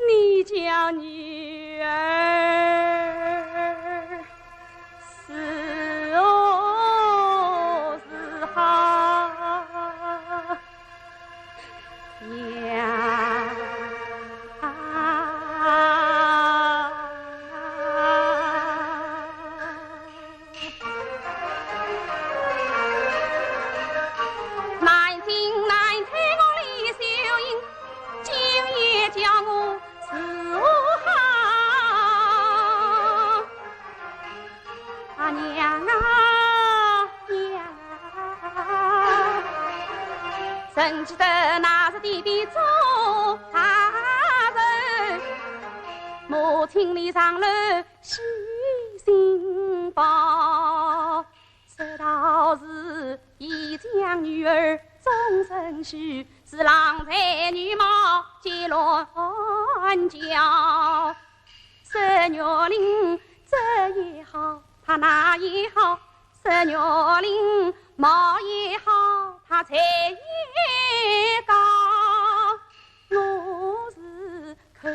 你家女儿是何是好呀？ 难进难退我李秀英，今夜叫我如何好？啊，娘啊，娘啊！曾记得那日爹爹做大寿，母亲你上楼 喜新报，说道是已将女儿终身许，是郎才女貌皆乱叫。说玉林这也好，她那也好，说玉林貌也好，她才也高。我是 口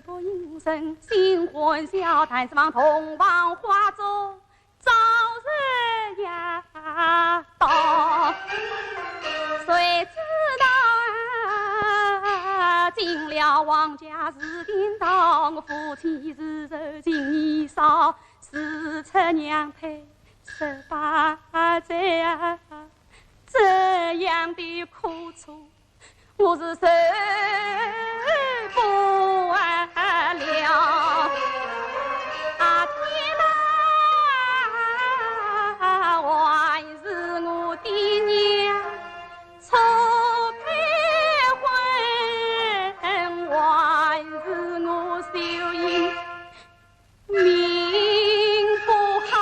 不应声，心欢笑，但指望洞房花烛早日呀到。谁知道啊，进了王家是颠倒，我夫妻日日情意少，事出娘胎十八载啊，这样的苦楚 我是受不了。啊，天哪，还是我爹娘错配婚，还是我秀英 命不好。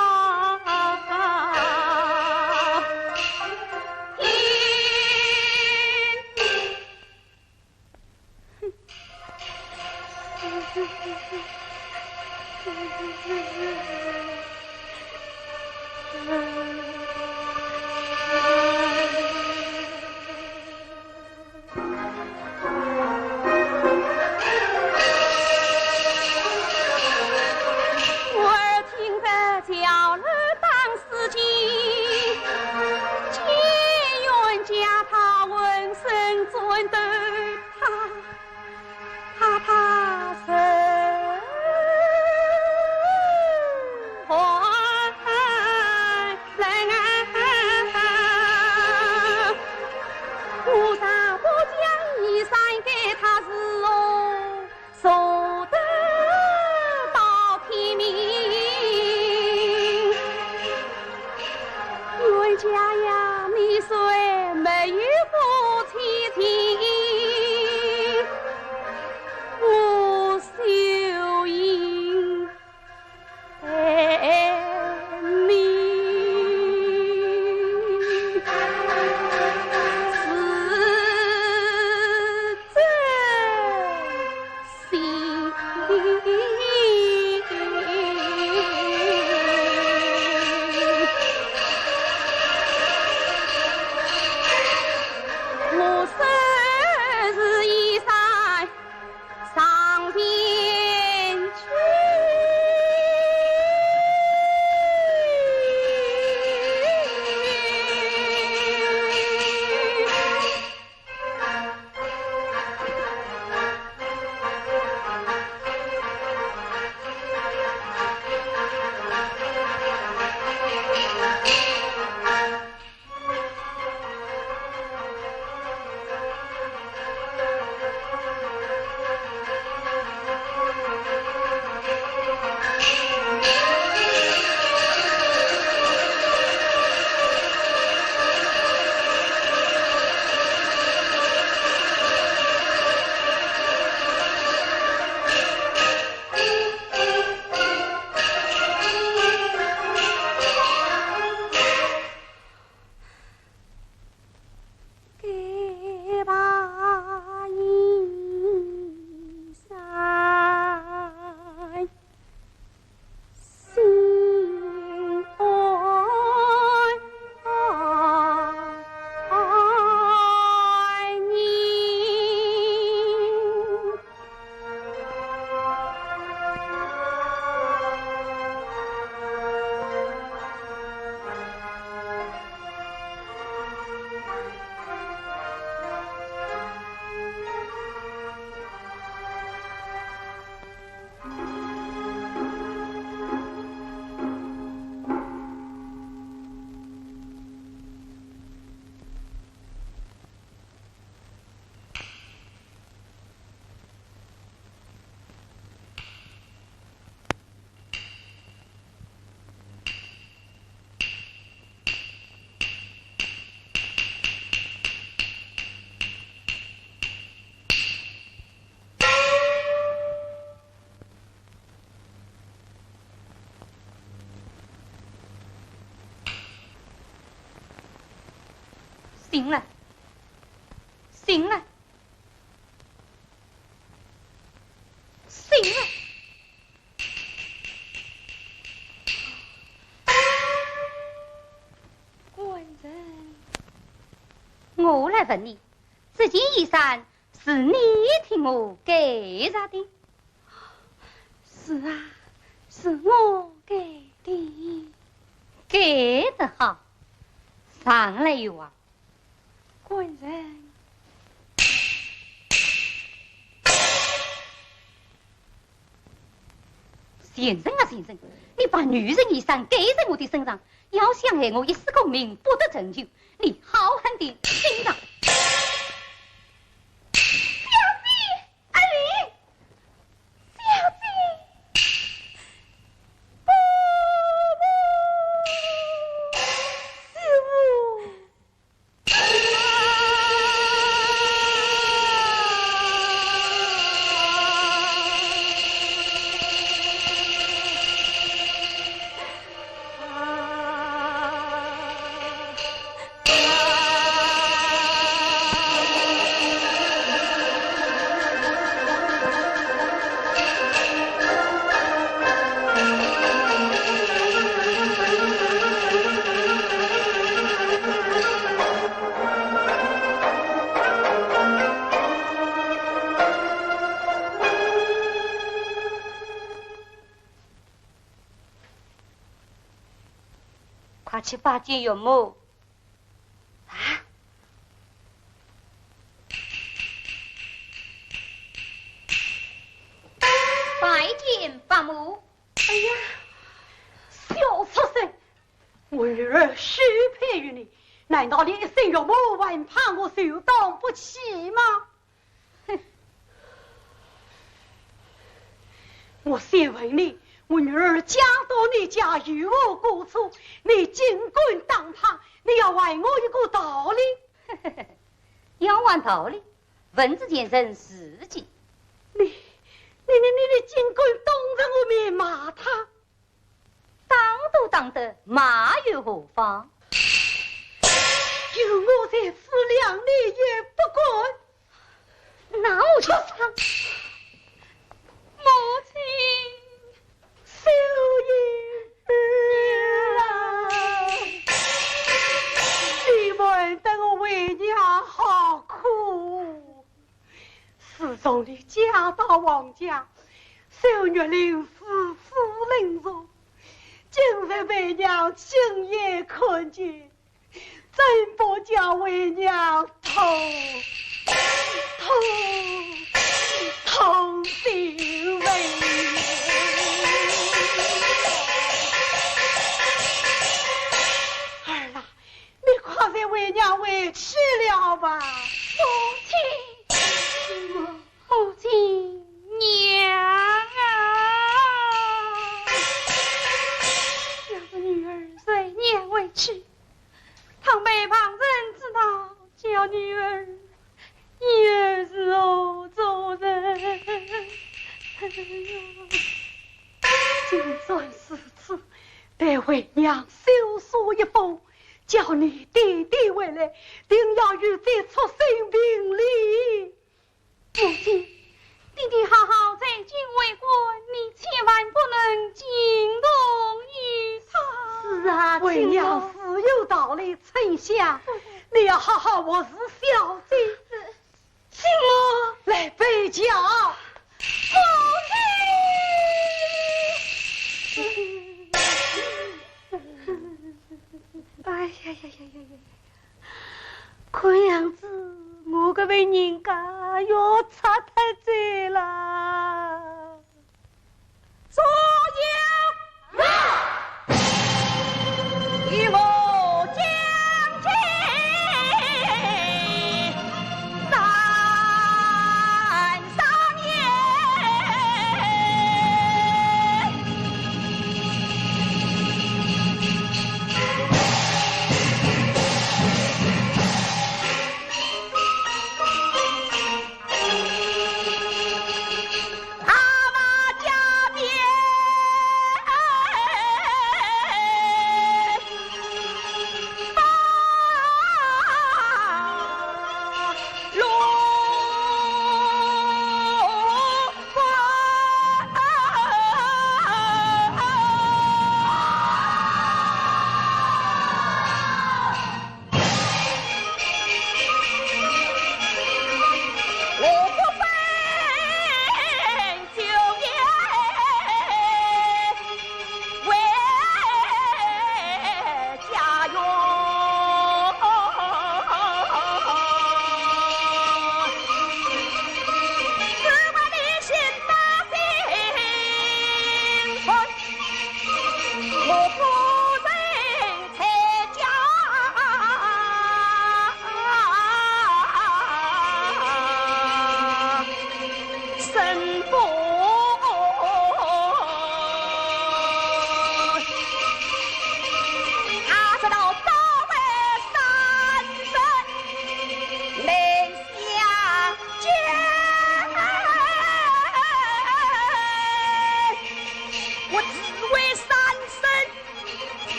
我儿听得叫儿当思亲，见冤家他浑身战抖，他，他怕受寒 人啊，我若不将衣衫给他哦，守得到天明。冤家呀，你虽没有夫妻情，我秀英 我虽是衣衫 上前去。醒了，醒了，醒了！官人，我来问你，这件衣衫是你替我盖着的？是啊，是我盖的。盖得好，上来有啊。 官人。贱人啊贱人，你把女人衣衫盖在我的身上，要想害我一世功名不得成就，你好狠的心肠！小姐，阿丽，小姐，不，不，师傅。 快去拜见岳母。啊？拜见伯母。哎呀，小畜生！我女儿许配于你，难道连一声岳母还怕我受当不起吗？ 哼！我先问你，我女儿嫁到你家有何过错？你竟敢打她，你要还我一个道理。要还道理，问之前人自己。你，你，你，你，你竟敢当着我面骂她？ 打都打得，骂又何妨？有我在此，谅你也不敢。那我就上。母亲。秀英儿啊，你瞒得我为娘好苦。 自从你嫁到王家，受玉林死，死林中，今日为娘亲眼看见，真不叫为娘痛，痛，痛心肺。儿啊， 你快随为娘回去了吧。母亲，母亲，娘啊！要是女儿随娘回去，倘被旁人知道，叫女儿以后如何做人？哎呀，就算如此，待为娘修书一封， 叫你爹爹回来，定要与这畜生评理。母亲，爹爹好好在京为官，你千万不能惊动于他。是啊，为娘自有道理，春香，你要好好服侍小姐。 请我来备轿。母亲！哎呀呀呀呀呀呀！看样子我搿位人家要拆脱哉啦。 左右！与我将军斩，上殿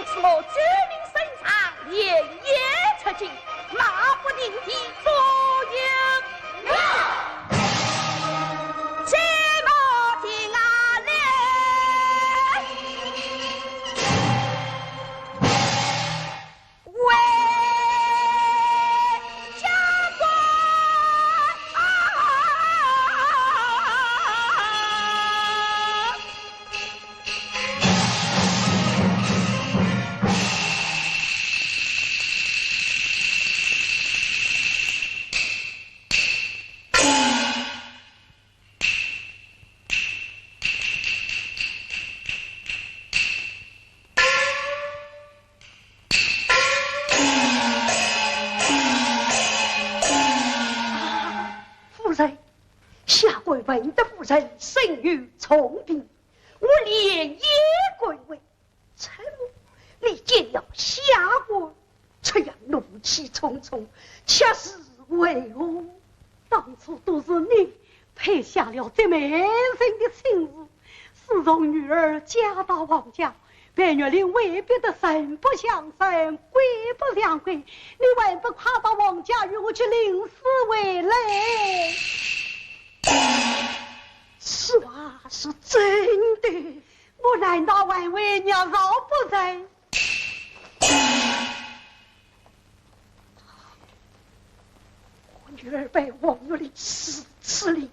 是我周明身上连夜出京，马不停蹄左右。呀！这马停啊嘞！ 为家国啊！夫人，下官闻得夫人身有重病，我连夜赶回。 这，你见了下官，这样怒气冲冲，却是为何？当初都是你配下了这美人的亲事，自从女儿嫁到王家，白玉玲为别的人不像人，鬼不像鬼，你还不快到王家与我去领事回来？此话是真的。 我难道还会捏造不成？我女儿被王玉玲如此凌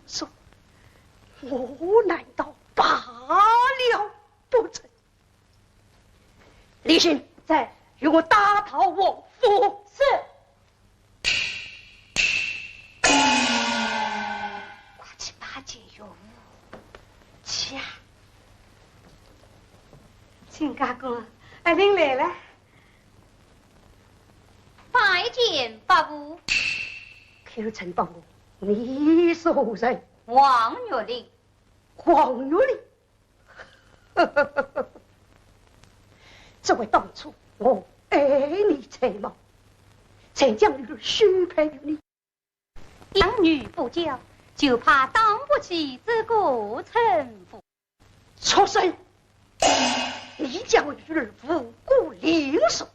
辱，我难道罢了不成？李寻，在，与我打道王府。是。 快去拜见岳父。去啊！亲家公，阿玲来了。拜见伯父。口称伯父，你是何人？王玉玲。王玉玲？只为当初我爱你才貌，才将女儿许配于你。 养女不教，就怕当不起这个称呼。畜生！你将我女儿无故凌辱，如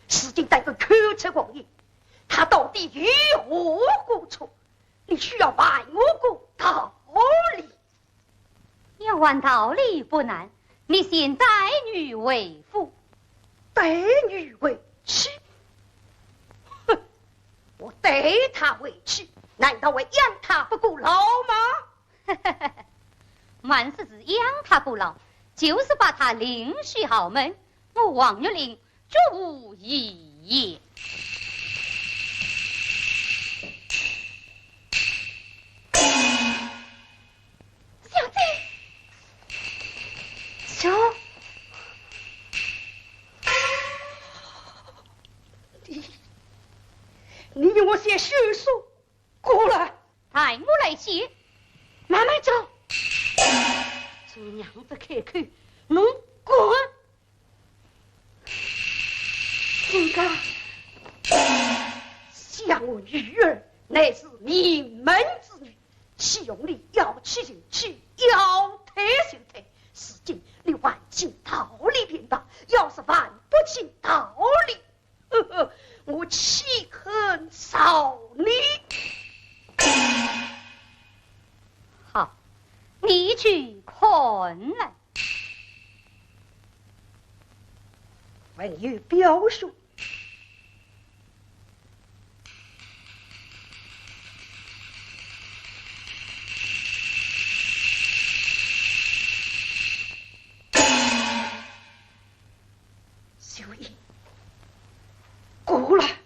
今胆敢口出狂言，她到底有何过错？你休要还我个道理。 要还道理不难，你先带女回府。带女回去？哼，我带她回去，难道还养她不过老吗？莫说是养她不老，就是把她另许豪门，我王玉玲 绝无异议。小姐，走。你，你与我写休书过来。待我来写。慢慢走。这娘子开口，侬滚！ 亲家，想我女儿乃是名门之女，岂容你要娶进去，要退就退。如今你还清道理便罢，要是还不清道理，呵呵，我岂肯饶你？好，你去看来。 还有表兄。秀英，过来。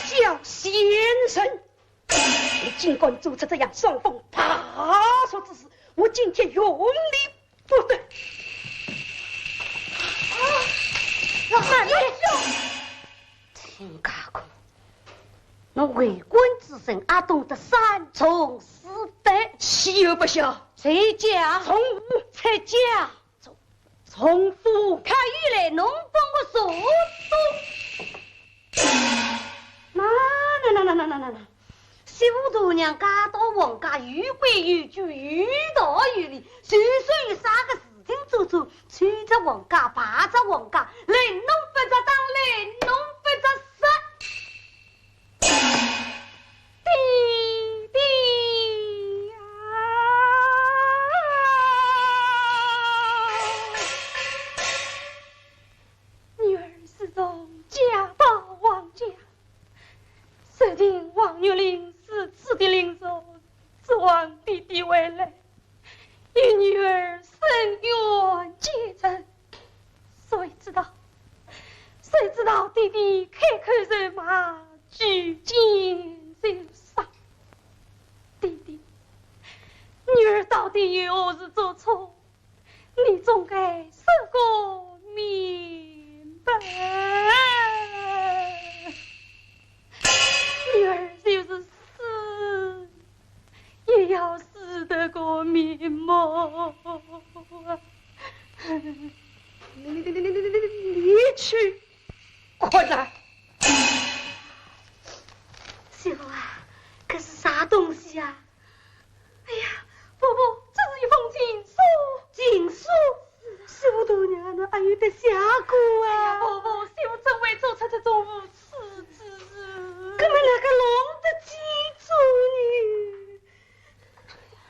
小贱人，你竟敢做出这样伤风败俗之事，我今天容你不得。啊，慢点。 亲家公，侬为官之身，阿懂得三从四德？岂有不晓？谁家？从无。谁家？从，从父。看起来侬帮我说说。哪能这武大娘嫁到王家，有规有矩，有道有理，就算有啥个事情做错，抽着王家，败着王家，人弄不着当，人弄不着死。爹爹呀！女儿自从嫁到王家， 受尽王玉林如此的凌辱，自王爹爹回来，与女儿伸冤结仇。谁知道，谁知道爹爹开口就骂，举剑就杀。爹爹，女儿到底有何是做错？ 你总该说个明白。女儿就是死，也要死得个瞑目。你去，快来！媳妇啊，这是啥东西啊？ 哎呀，婆婆，这是一封情书。情书？是武大娘哪有得写过啊？哎呀，婆婆，媳妇怎会做出这种无耻之事？搿么哪个弄得记住呢？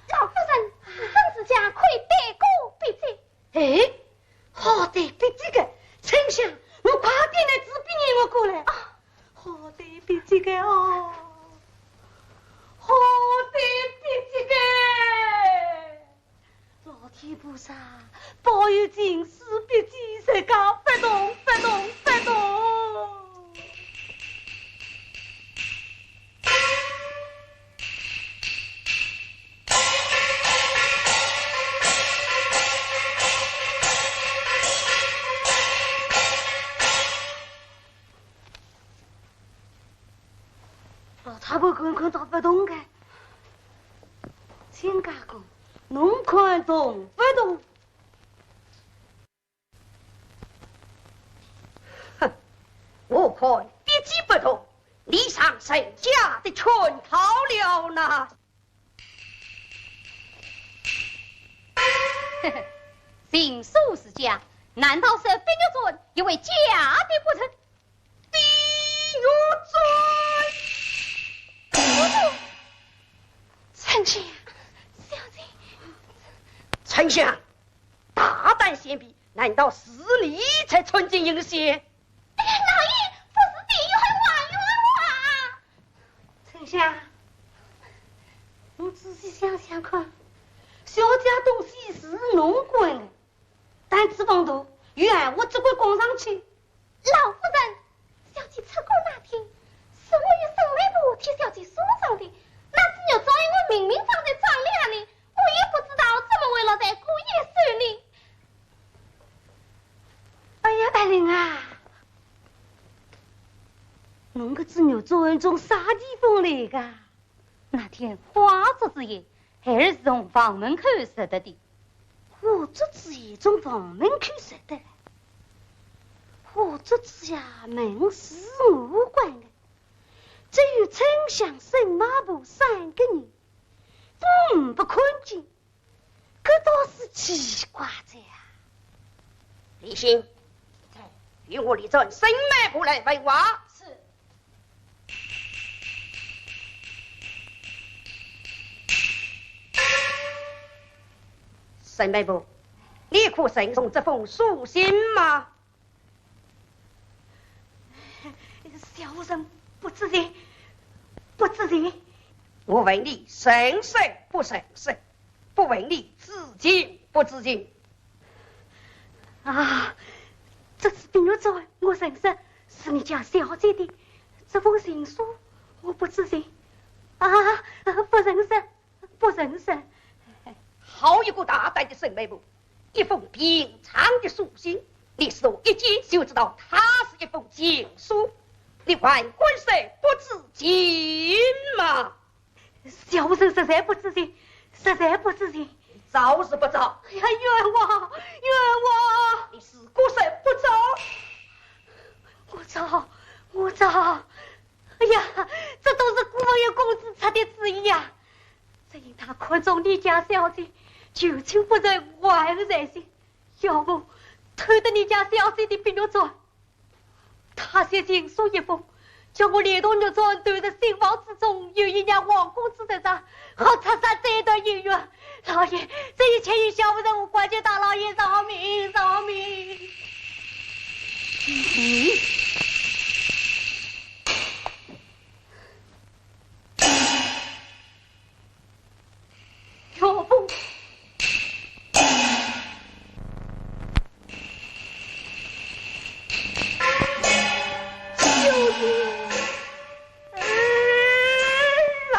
老夫人，夫人家可以对过笔迹。 哎，好对笔迹个，春香，侬快点拿纸笔拿过来。啊，好对笔迹个哦，好对笔迹个。老天菩萨，保佑情书笔迹，自家勿动，勿动，勿动。 老太婆看看到勿动个，亲家公，侬看动勿动？ 哼，我看笔迹不动，你上人家的圈套了呐。情书是假，难道是碧玉簪也会假的不成？碧玉簪？春香，小姐。春香，大胆先辈，难道是你在穿针引线？ 哎呀，老爷，不是的，有人还冤枉啊！春香，侬仔细想想看，小姐东西是侬管的，但是房东有闲话只管讲上去。老夫人，小姐出阁那天，是我与沈媒婆替小姐梳妆的，那只玉簪我明明放在妆奁里，我也不知道怎么会落在姑爷手里。 哎呀，爱玲啊，侬搿只玉簪从啥地方来个？那天花烛之夜，孩儿是从房门口拾得的。花烛之夜从房门口拾得来？花烛之夜门是我关的，只有春香、沈媒婆三个人，勿看见。 搿倒是奇怪哉呀。李兴，在，与我立传沈媒婆来问话。是。沈媒婆，你可曾送这封书信吗？ 小人不知情，不知情。我问你认识不认识，不问你知情不知情。啊，这只碧玉簪我认识，是你家小姐的。这封情书我不知情。啊，不认识。 不认识。好一个大胆的沈媒婆，一封平常的书信，你是我一见就知道它是一封情书，你还敢说不知情吗？小人实在不知情，实在不知情。招是不招？哎呀，冤枉，冤枉！你是不是不招？我招，我招。 哎呀，这都是姑爷公子出的是呀，只因他看中你家小姐，求情不成，还恶在心。要不，偷得你家小姐的碧玉簪，他写情书一封，叫我连同玉簪投入新房之中，有意让王公子得着，好拆散这一段姻缘。老爷，这一切与小人无关，求大老爷饶命，饶命！嗯。 岳父。秀英。儿啊，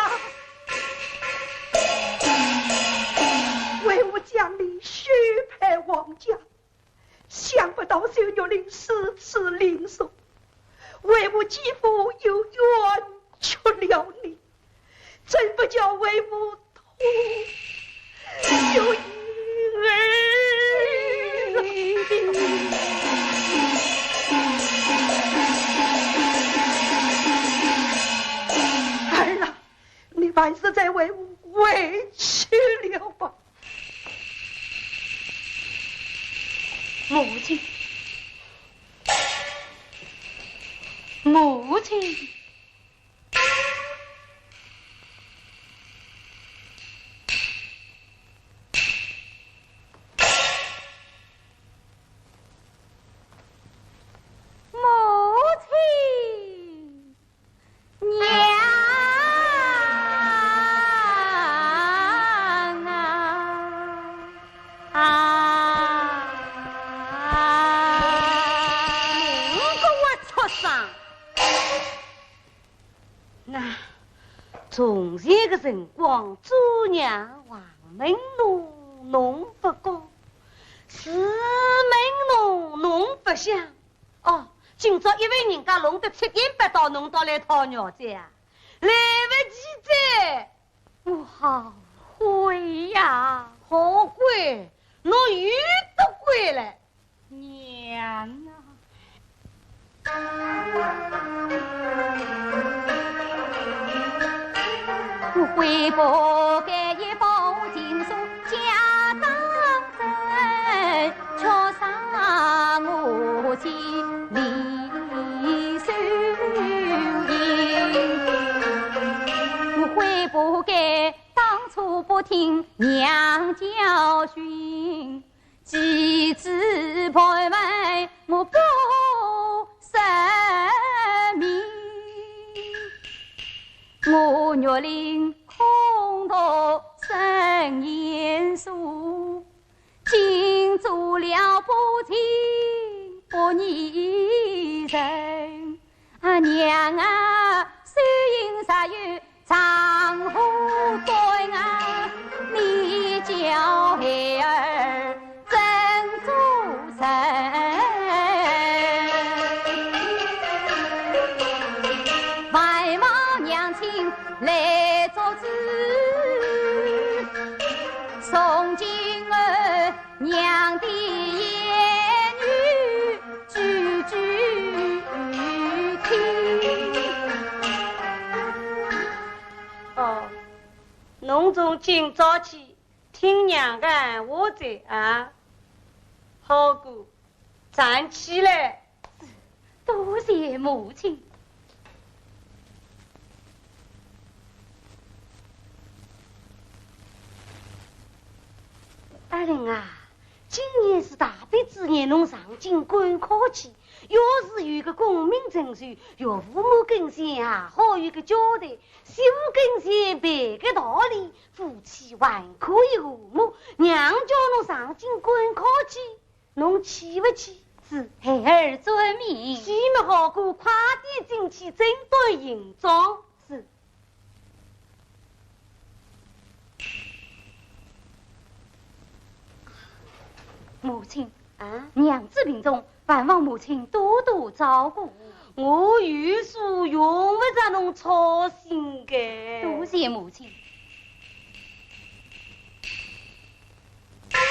为父将你许配王家，想不到秀玉令如此凌辱，为父几乎又冤屈了你。 真不叫为父痛，秀英儿。儿啊，你还是再为父回去了吧。母亲，母亲。 母亲，娘啊！啊！你个活畜生！ 那，从前个辰光，做娘横门路侬勿过，竖门路侬勿响。哦，今朝因为人家弄得七颠八倒，侬倒来讨饶哉啊？来勿及哉！我后悔呀！后悔？侬又得悔了。 娘啊！我悔不该一封情书假当真，却伤我心里受刑。我悔不该当初不听娘教训， 几次盘问我不说明，我玉令空读生言书，竟做了不情不义人。啊，娘啊，秀英若有 丈夫对啊，你叫孩儿怎做人？万望娘亲来作主，从今后 娘的言语句句听。哦，侬从今朝起听娘个闲话哉啊。好个，站起来。 多谢母亲。二林啊，今年是大比之年，侬上京赶考去，要是有个功名成就，岳父母跟前也好有个交代，媳妇跟前办个道理，夫妻还可以和睦。娘叫侬上京赶考去， 侬去勿去？是，孩儿遵命。去么好个，快点进去整顿行装。是。母亲，啊？娘子病重，还望母亲多多照顾。我有数，用勿着侬操心个。多谢母亲。 唉。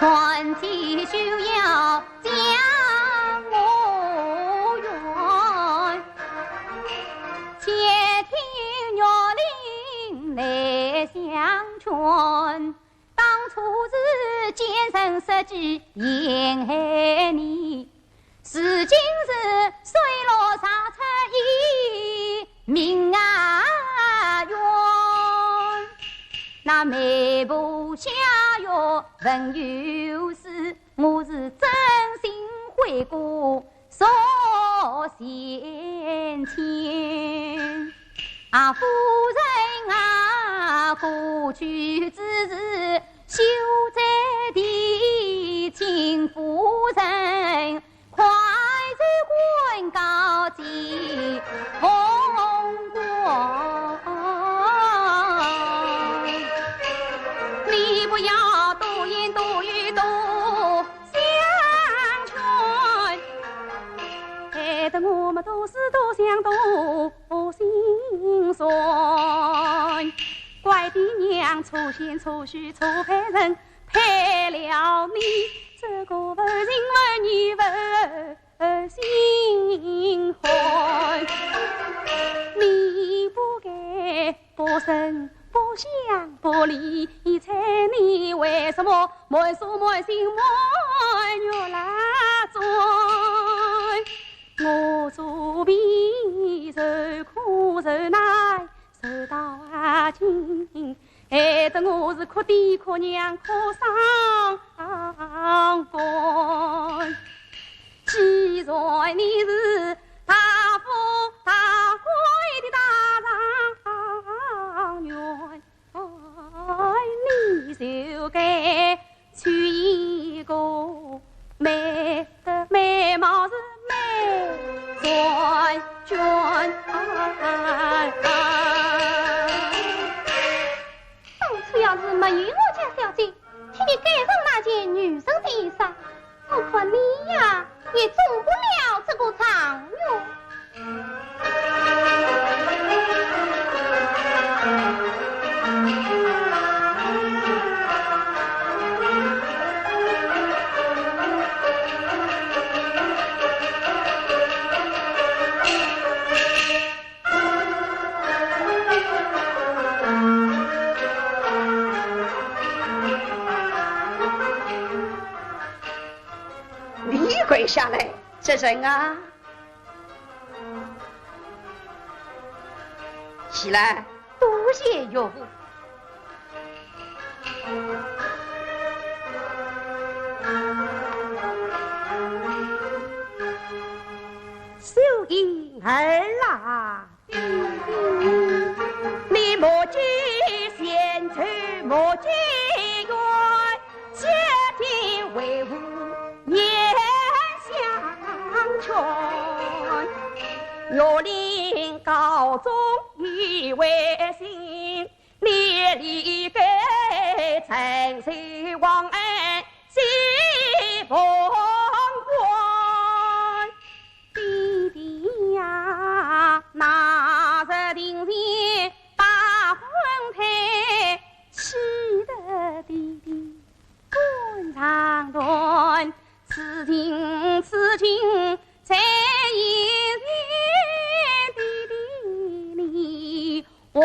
传奇休要将我怨，且听玉林来相劝。当初是奸臣设计陷害你， 如今是水落石出一命啊冤。那媒婆下药问有事，我是真心悔过数千千。啊，夫人啊，过去之事休再提，请夫人 快去还告济公公。你不要多言多语多相劝，害得我们多思多想多心酸。怪爹娘错选错婿错配人，配了你这个无情无义无 心寒。你不该不生不想不离，你为什么满手满心满月来转？我做婢受苦受难，受到今，害得我是哭爹哭娘哭伤肝。 既然你是大富大贵的大状元，你就该娶一个美的美貌是美婵娟。当初要是没有我家小姐替你盖上那件女人的衣裳， 我看你呀，也中不了这个状元。你跪下来，这人啊，起来。多谢岳父。秀英儿啊， 你莫急闲愁莫急怨，谢天为父言相劝。岳林高中已为新，你理该承受皇恩谢凤冠。 爹爹呀，那日庭前把婚退，气得爹爹肝肠断。此情此景在眼前，爹爹你 还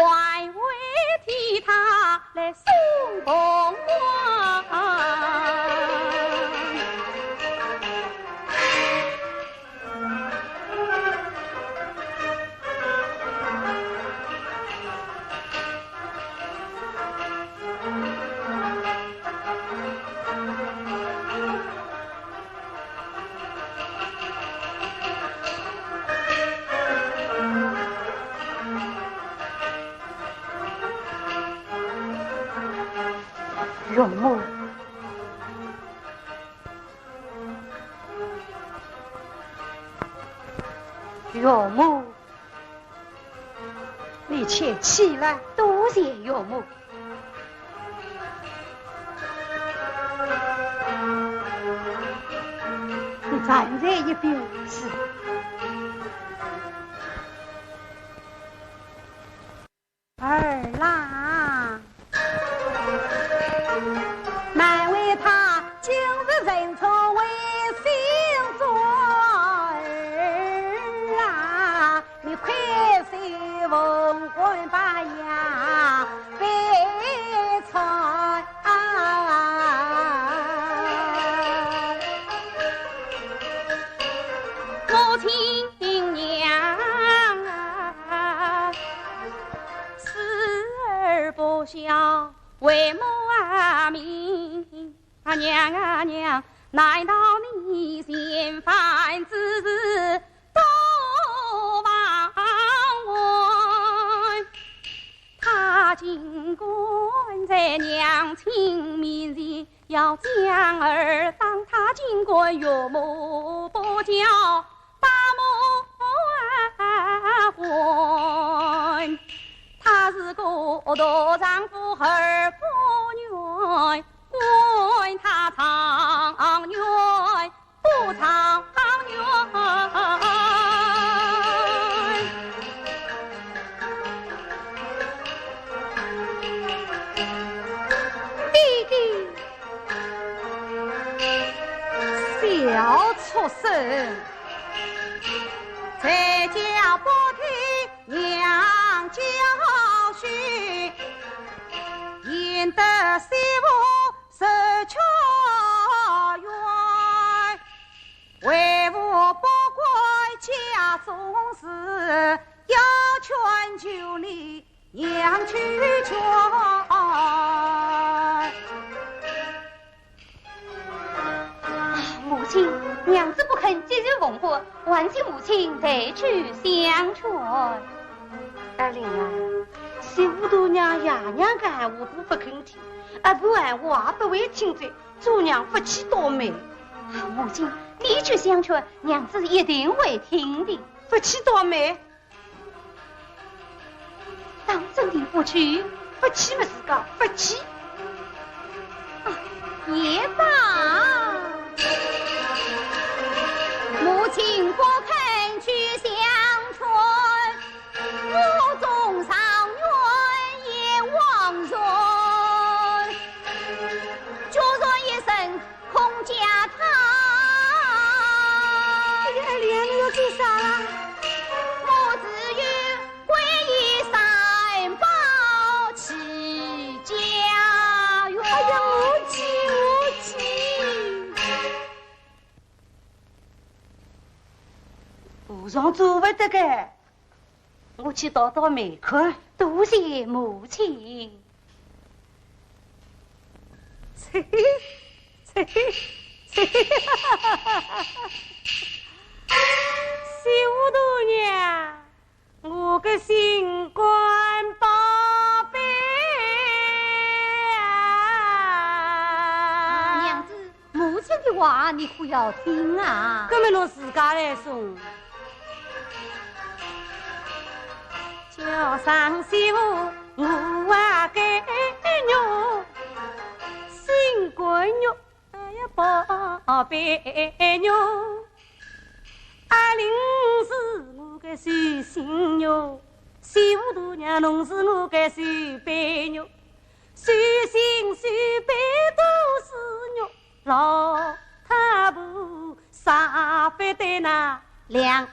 未替他来送凤冠。岳母，岳母。 你且起来。多谢岳母。你站在一边。是。儿啦，难为他今为母啊命，啊娘啊娘，难道你嫌烦之事多忘恩？他竟敢在娘亲面前要将儿打，他竟敢岳母不教， 把母还。她是个大丈夫二不愿，管她状元不状元。爹爹， 小畜生！在家不听娘教训，引得媳妇受屈冤。为父不管家中事，要劝就你 娘去劝。啊，母亲，娘子不肯接受凤冠，还请母亲代去相劝。二林啊，媳妇大娘爷娘讲闲话不肯听，阿婆闲话也不会听的，做娘不去多美。啊，母亲，你去相劝，娘子一定会听的。不去多美。 当真的不去？不去么自家不去。啊，也罢。母亲不肯去相劝，我纵上院也枉然。就说一声 孔家堂。哎呀，二林，你要做啥啦？我只有皈依三宝起家哟。哎呀，我去，我去。和尚做不得个。 我去倒倒霉看。多谢母亲。嘿嘿，嘿嘿，嘿嘿。媳妇大娘，我个心肝宝贝啊！啊，娘子， 母亲的话你可要听啊。搿么侬自家来说。叫声媳妇，我啊个肉，心肝肉，哎呀宝贝肉。阿林是我个手心肉，媳妇大娘侬是我个手背肉，手心手背都是肉。 老太婆舍不得那两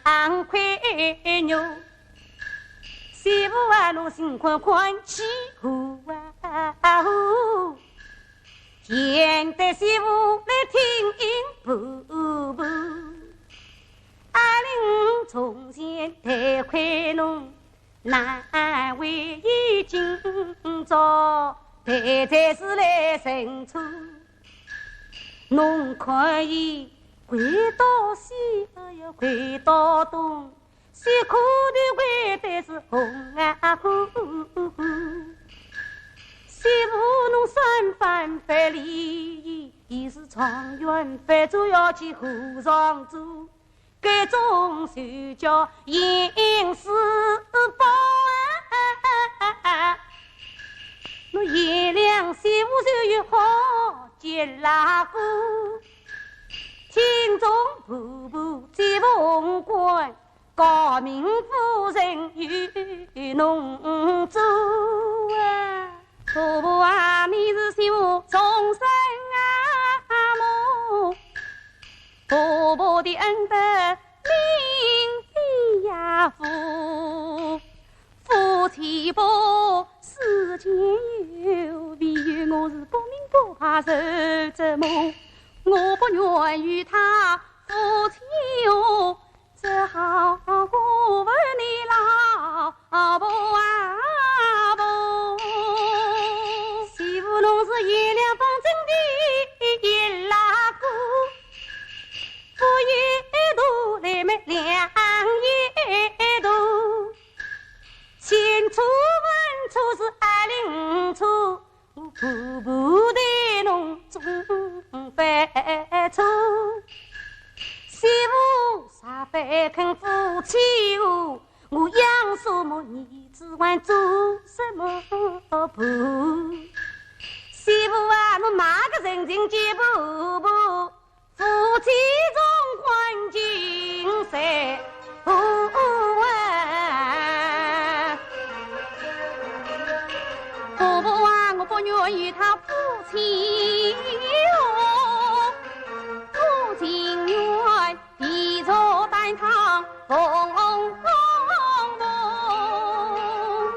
块肉，媳妇啊，侬心宽宽去和啊和，现在媳妇来听婆婆。阿林从前待亏侬，难为伊今朝，待在是来认错。 侬可以跪到西，哎呀，跪到东，西苦的跪的是红啊红。媳妇侬三番不理，伊是状元，反正要去和尚做。 该种就叫阴司报啊！侬贤良媳妇就有好结拉过，听从婆婆接凤冠，诰命夫人与侬做啊！婆婆啊，你是媳妇终身啊母， 婆婆的恩德名飞呀浮，夫妻百世间有，唯有我是不明不白受折磨，我不愿与他夫妻和，只好我问你老婆啊婆。婆婆待侬总犯错，媳妇啥勿肯夫妻和，我养什么儿子还做什么婆？媳妇啊，侬买个人情给婆婆， 夫妻重欢情谁不啊？婆婆啊，我不愿与他夫妻哦，我情愿地坐担当凤凰梦，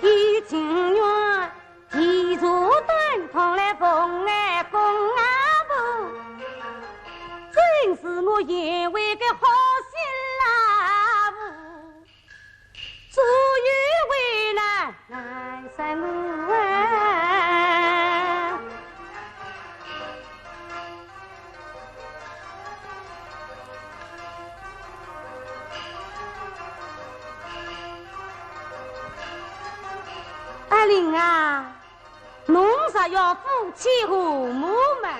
也情愿 地坐担当来奉爱公阿婆，真是我贤惠个好心啦，做有为难难生活啊。 阿玲啊，侬若要夫妻和睦嘛，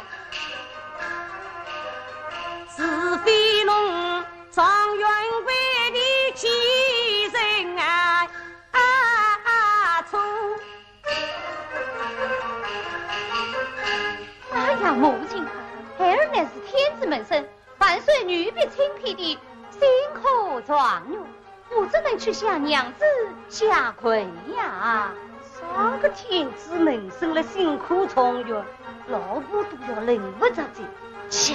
除非侬状元为你继承啊，啊，啊，错。 哎呀，母亲，孩儿乃是天子门生，万岁御笔亲批的新科状元，我怎能去向娘子下跪呀？啥个天子门生了新科状元，老婆都要认不着的。切，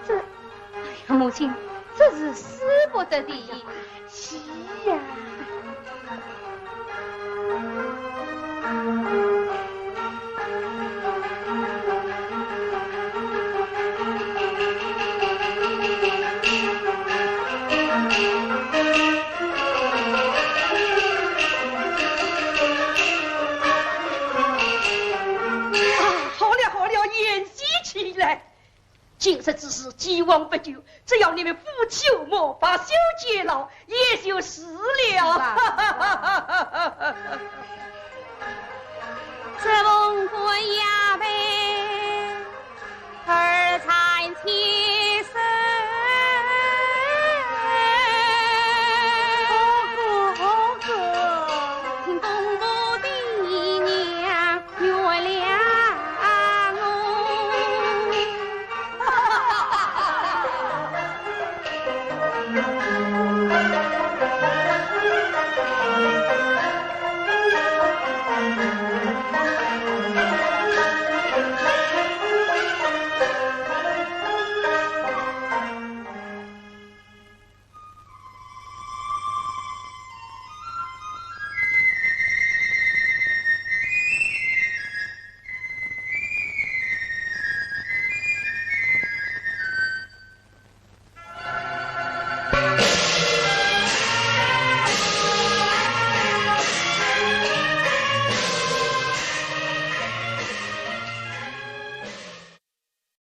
这，哎呀，母亲，这是使不得的。 是呀。啊，好了好了，演戏起来。 今日之事既往不咎，只要你们夫妻和睦，把小姐老也就是了。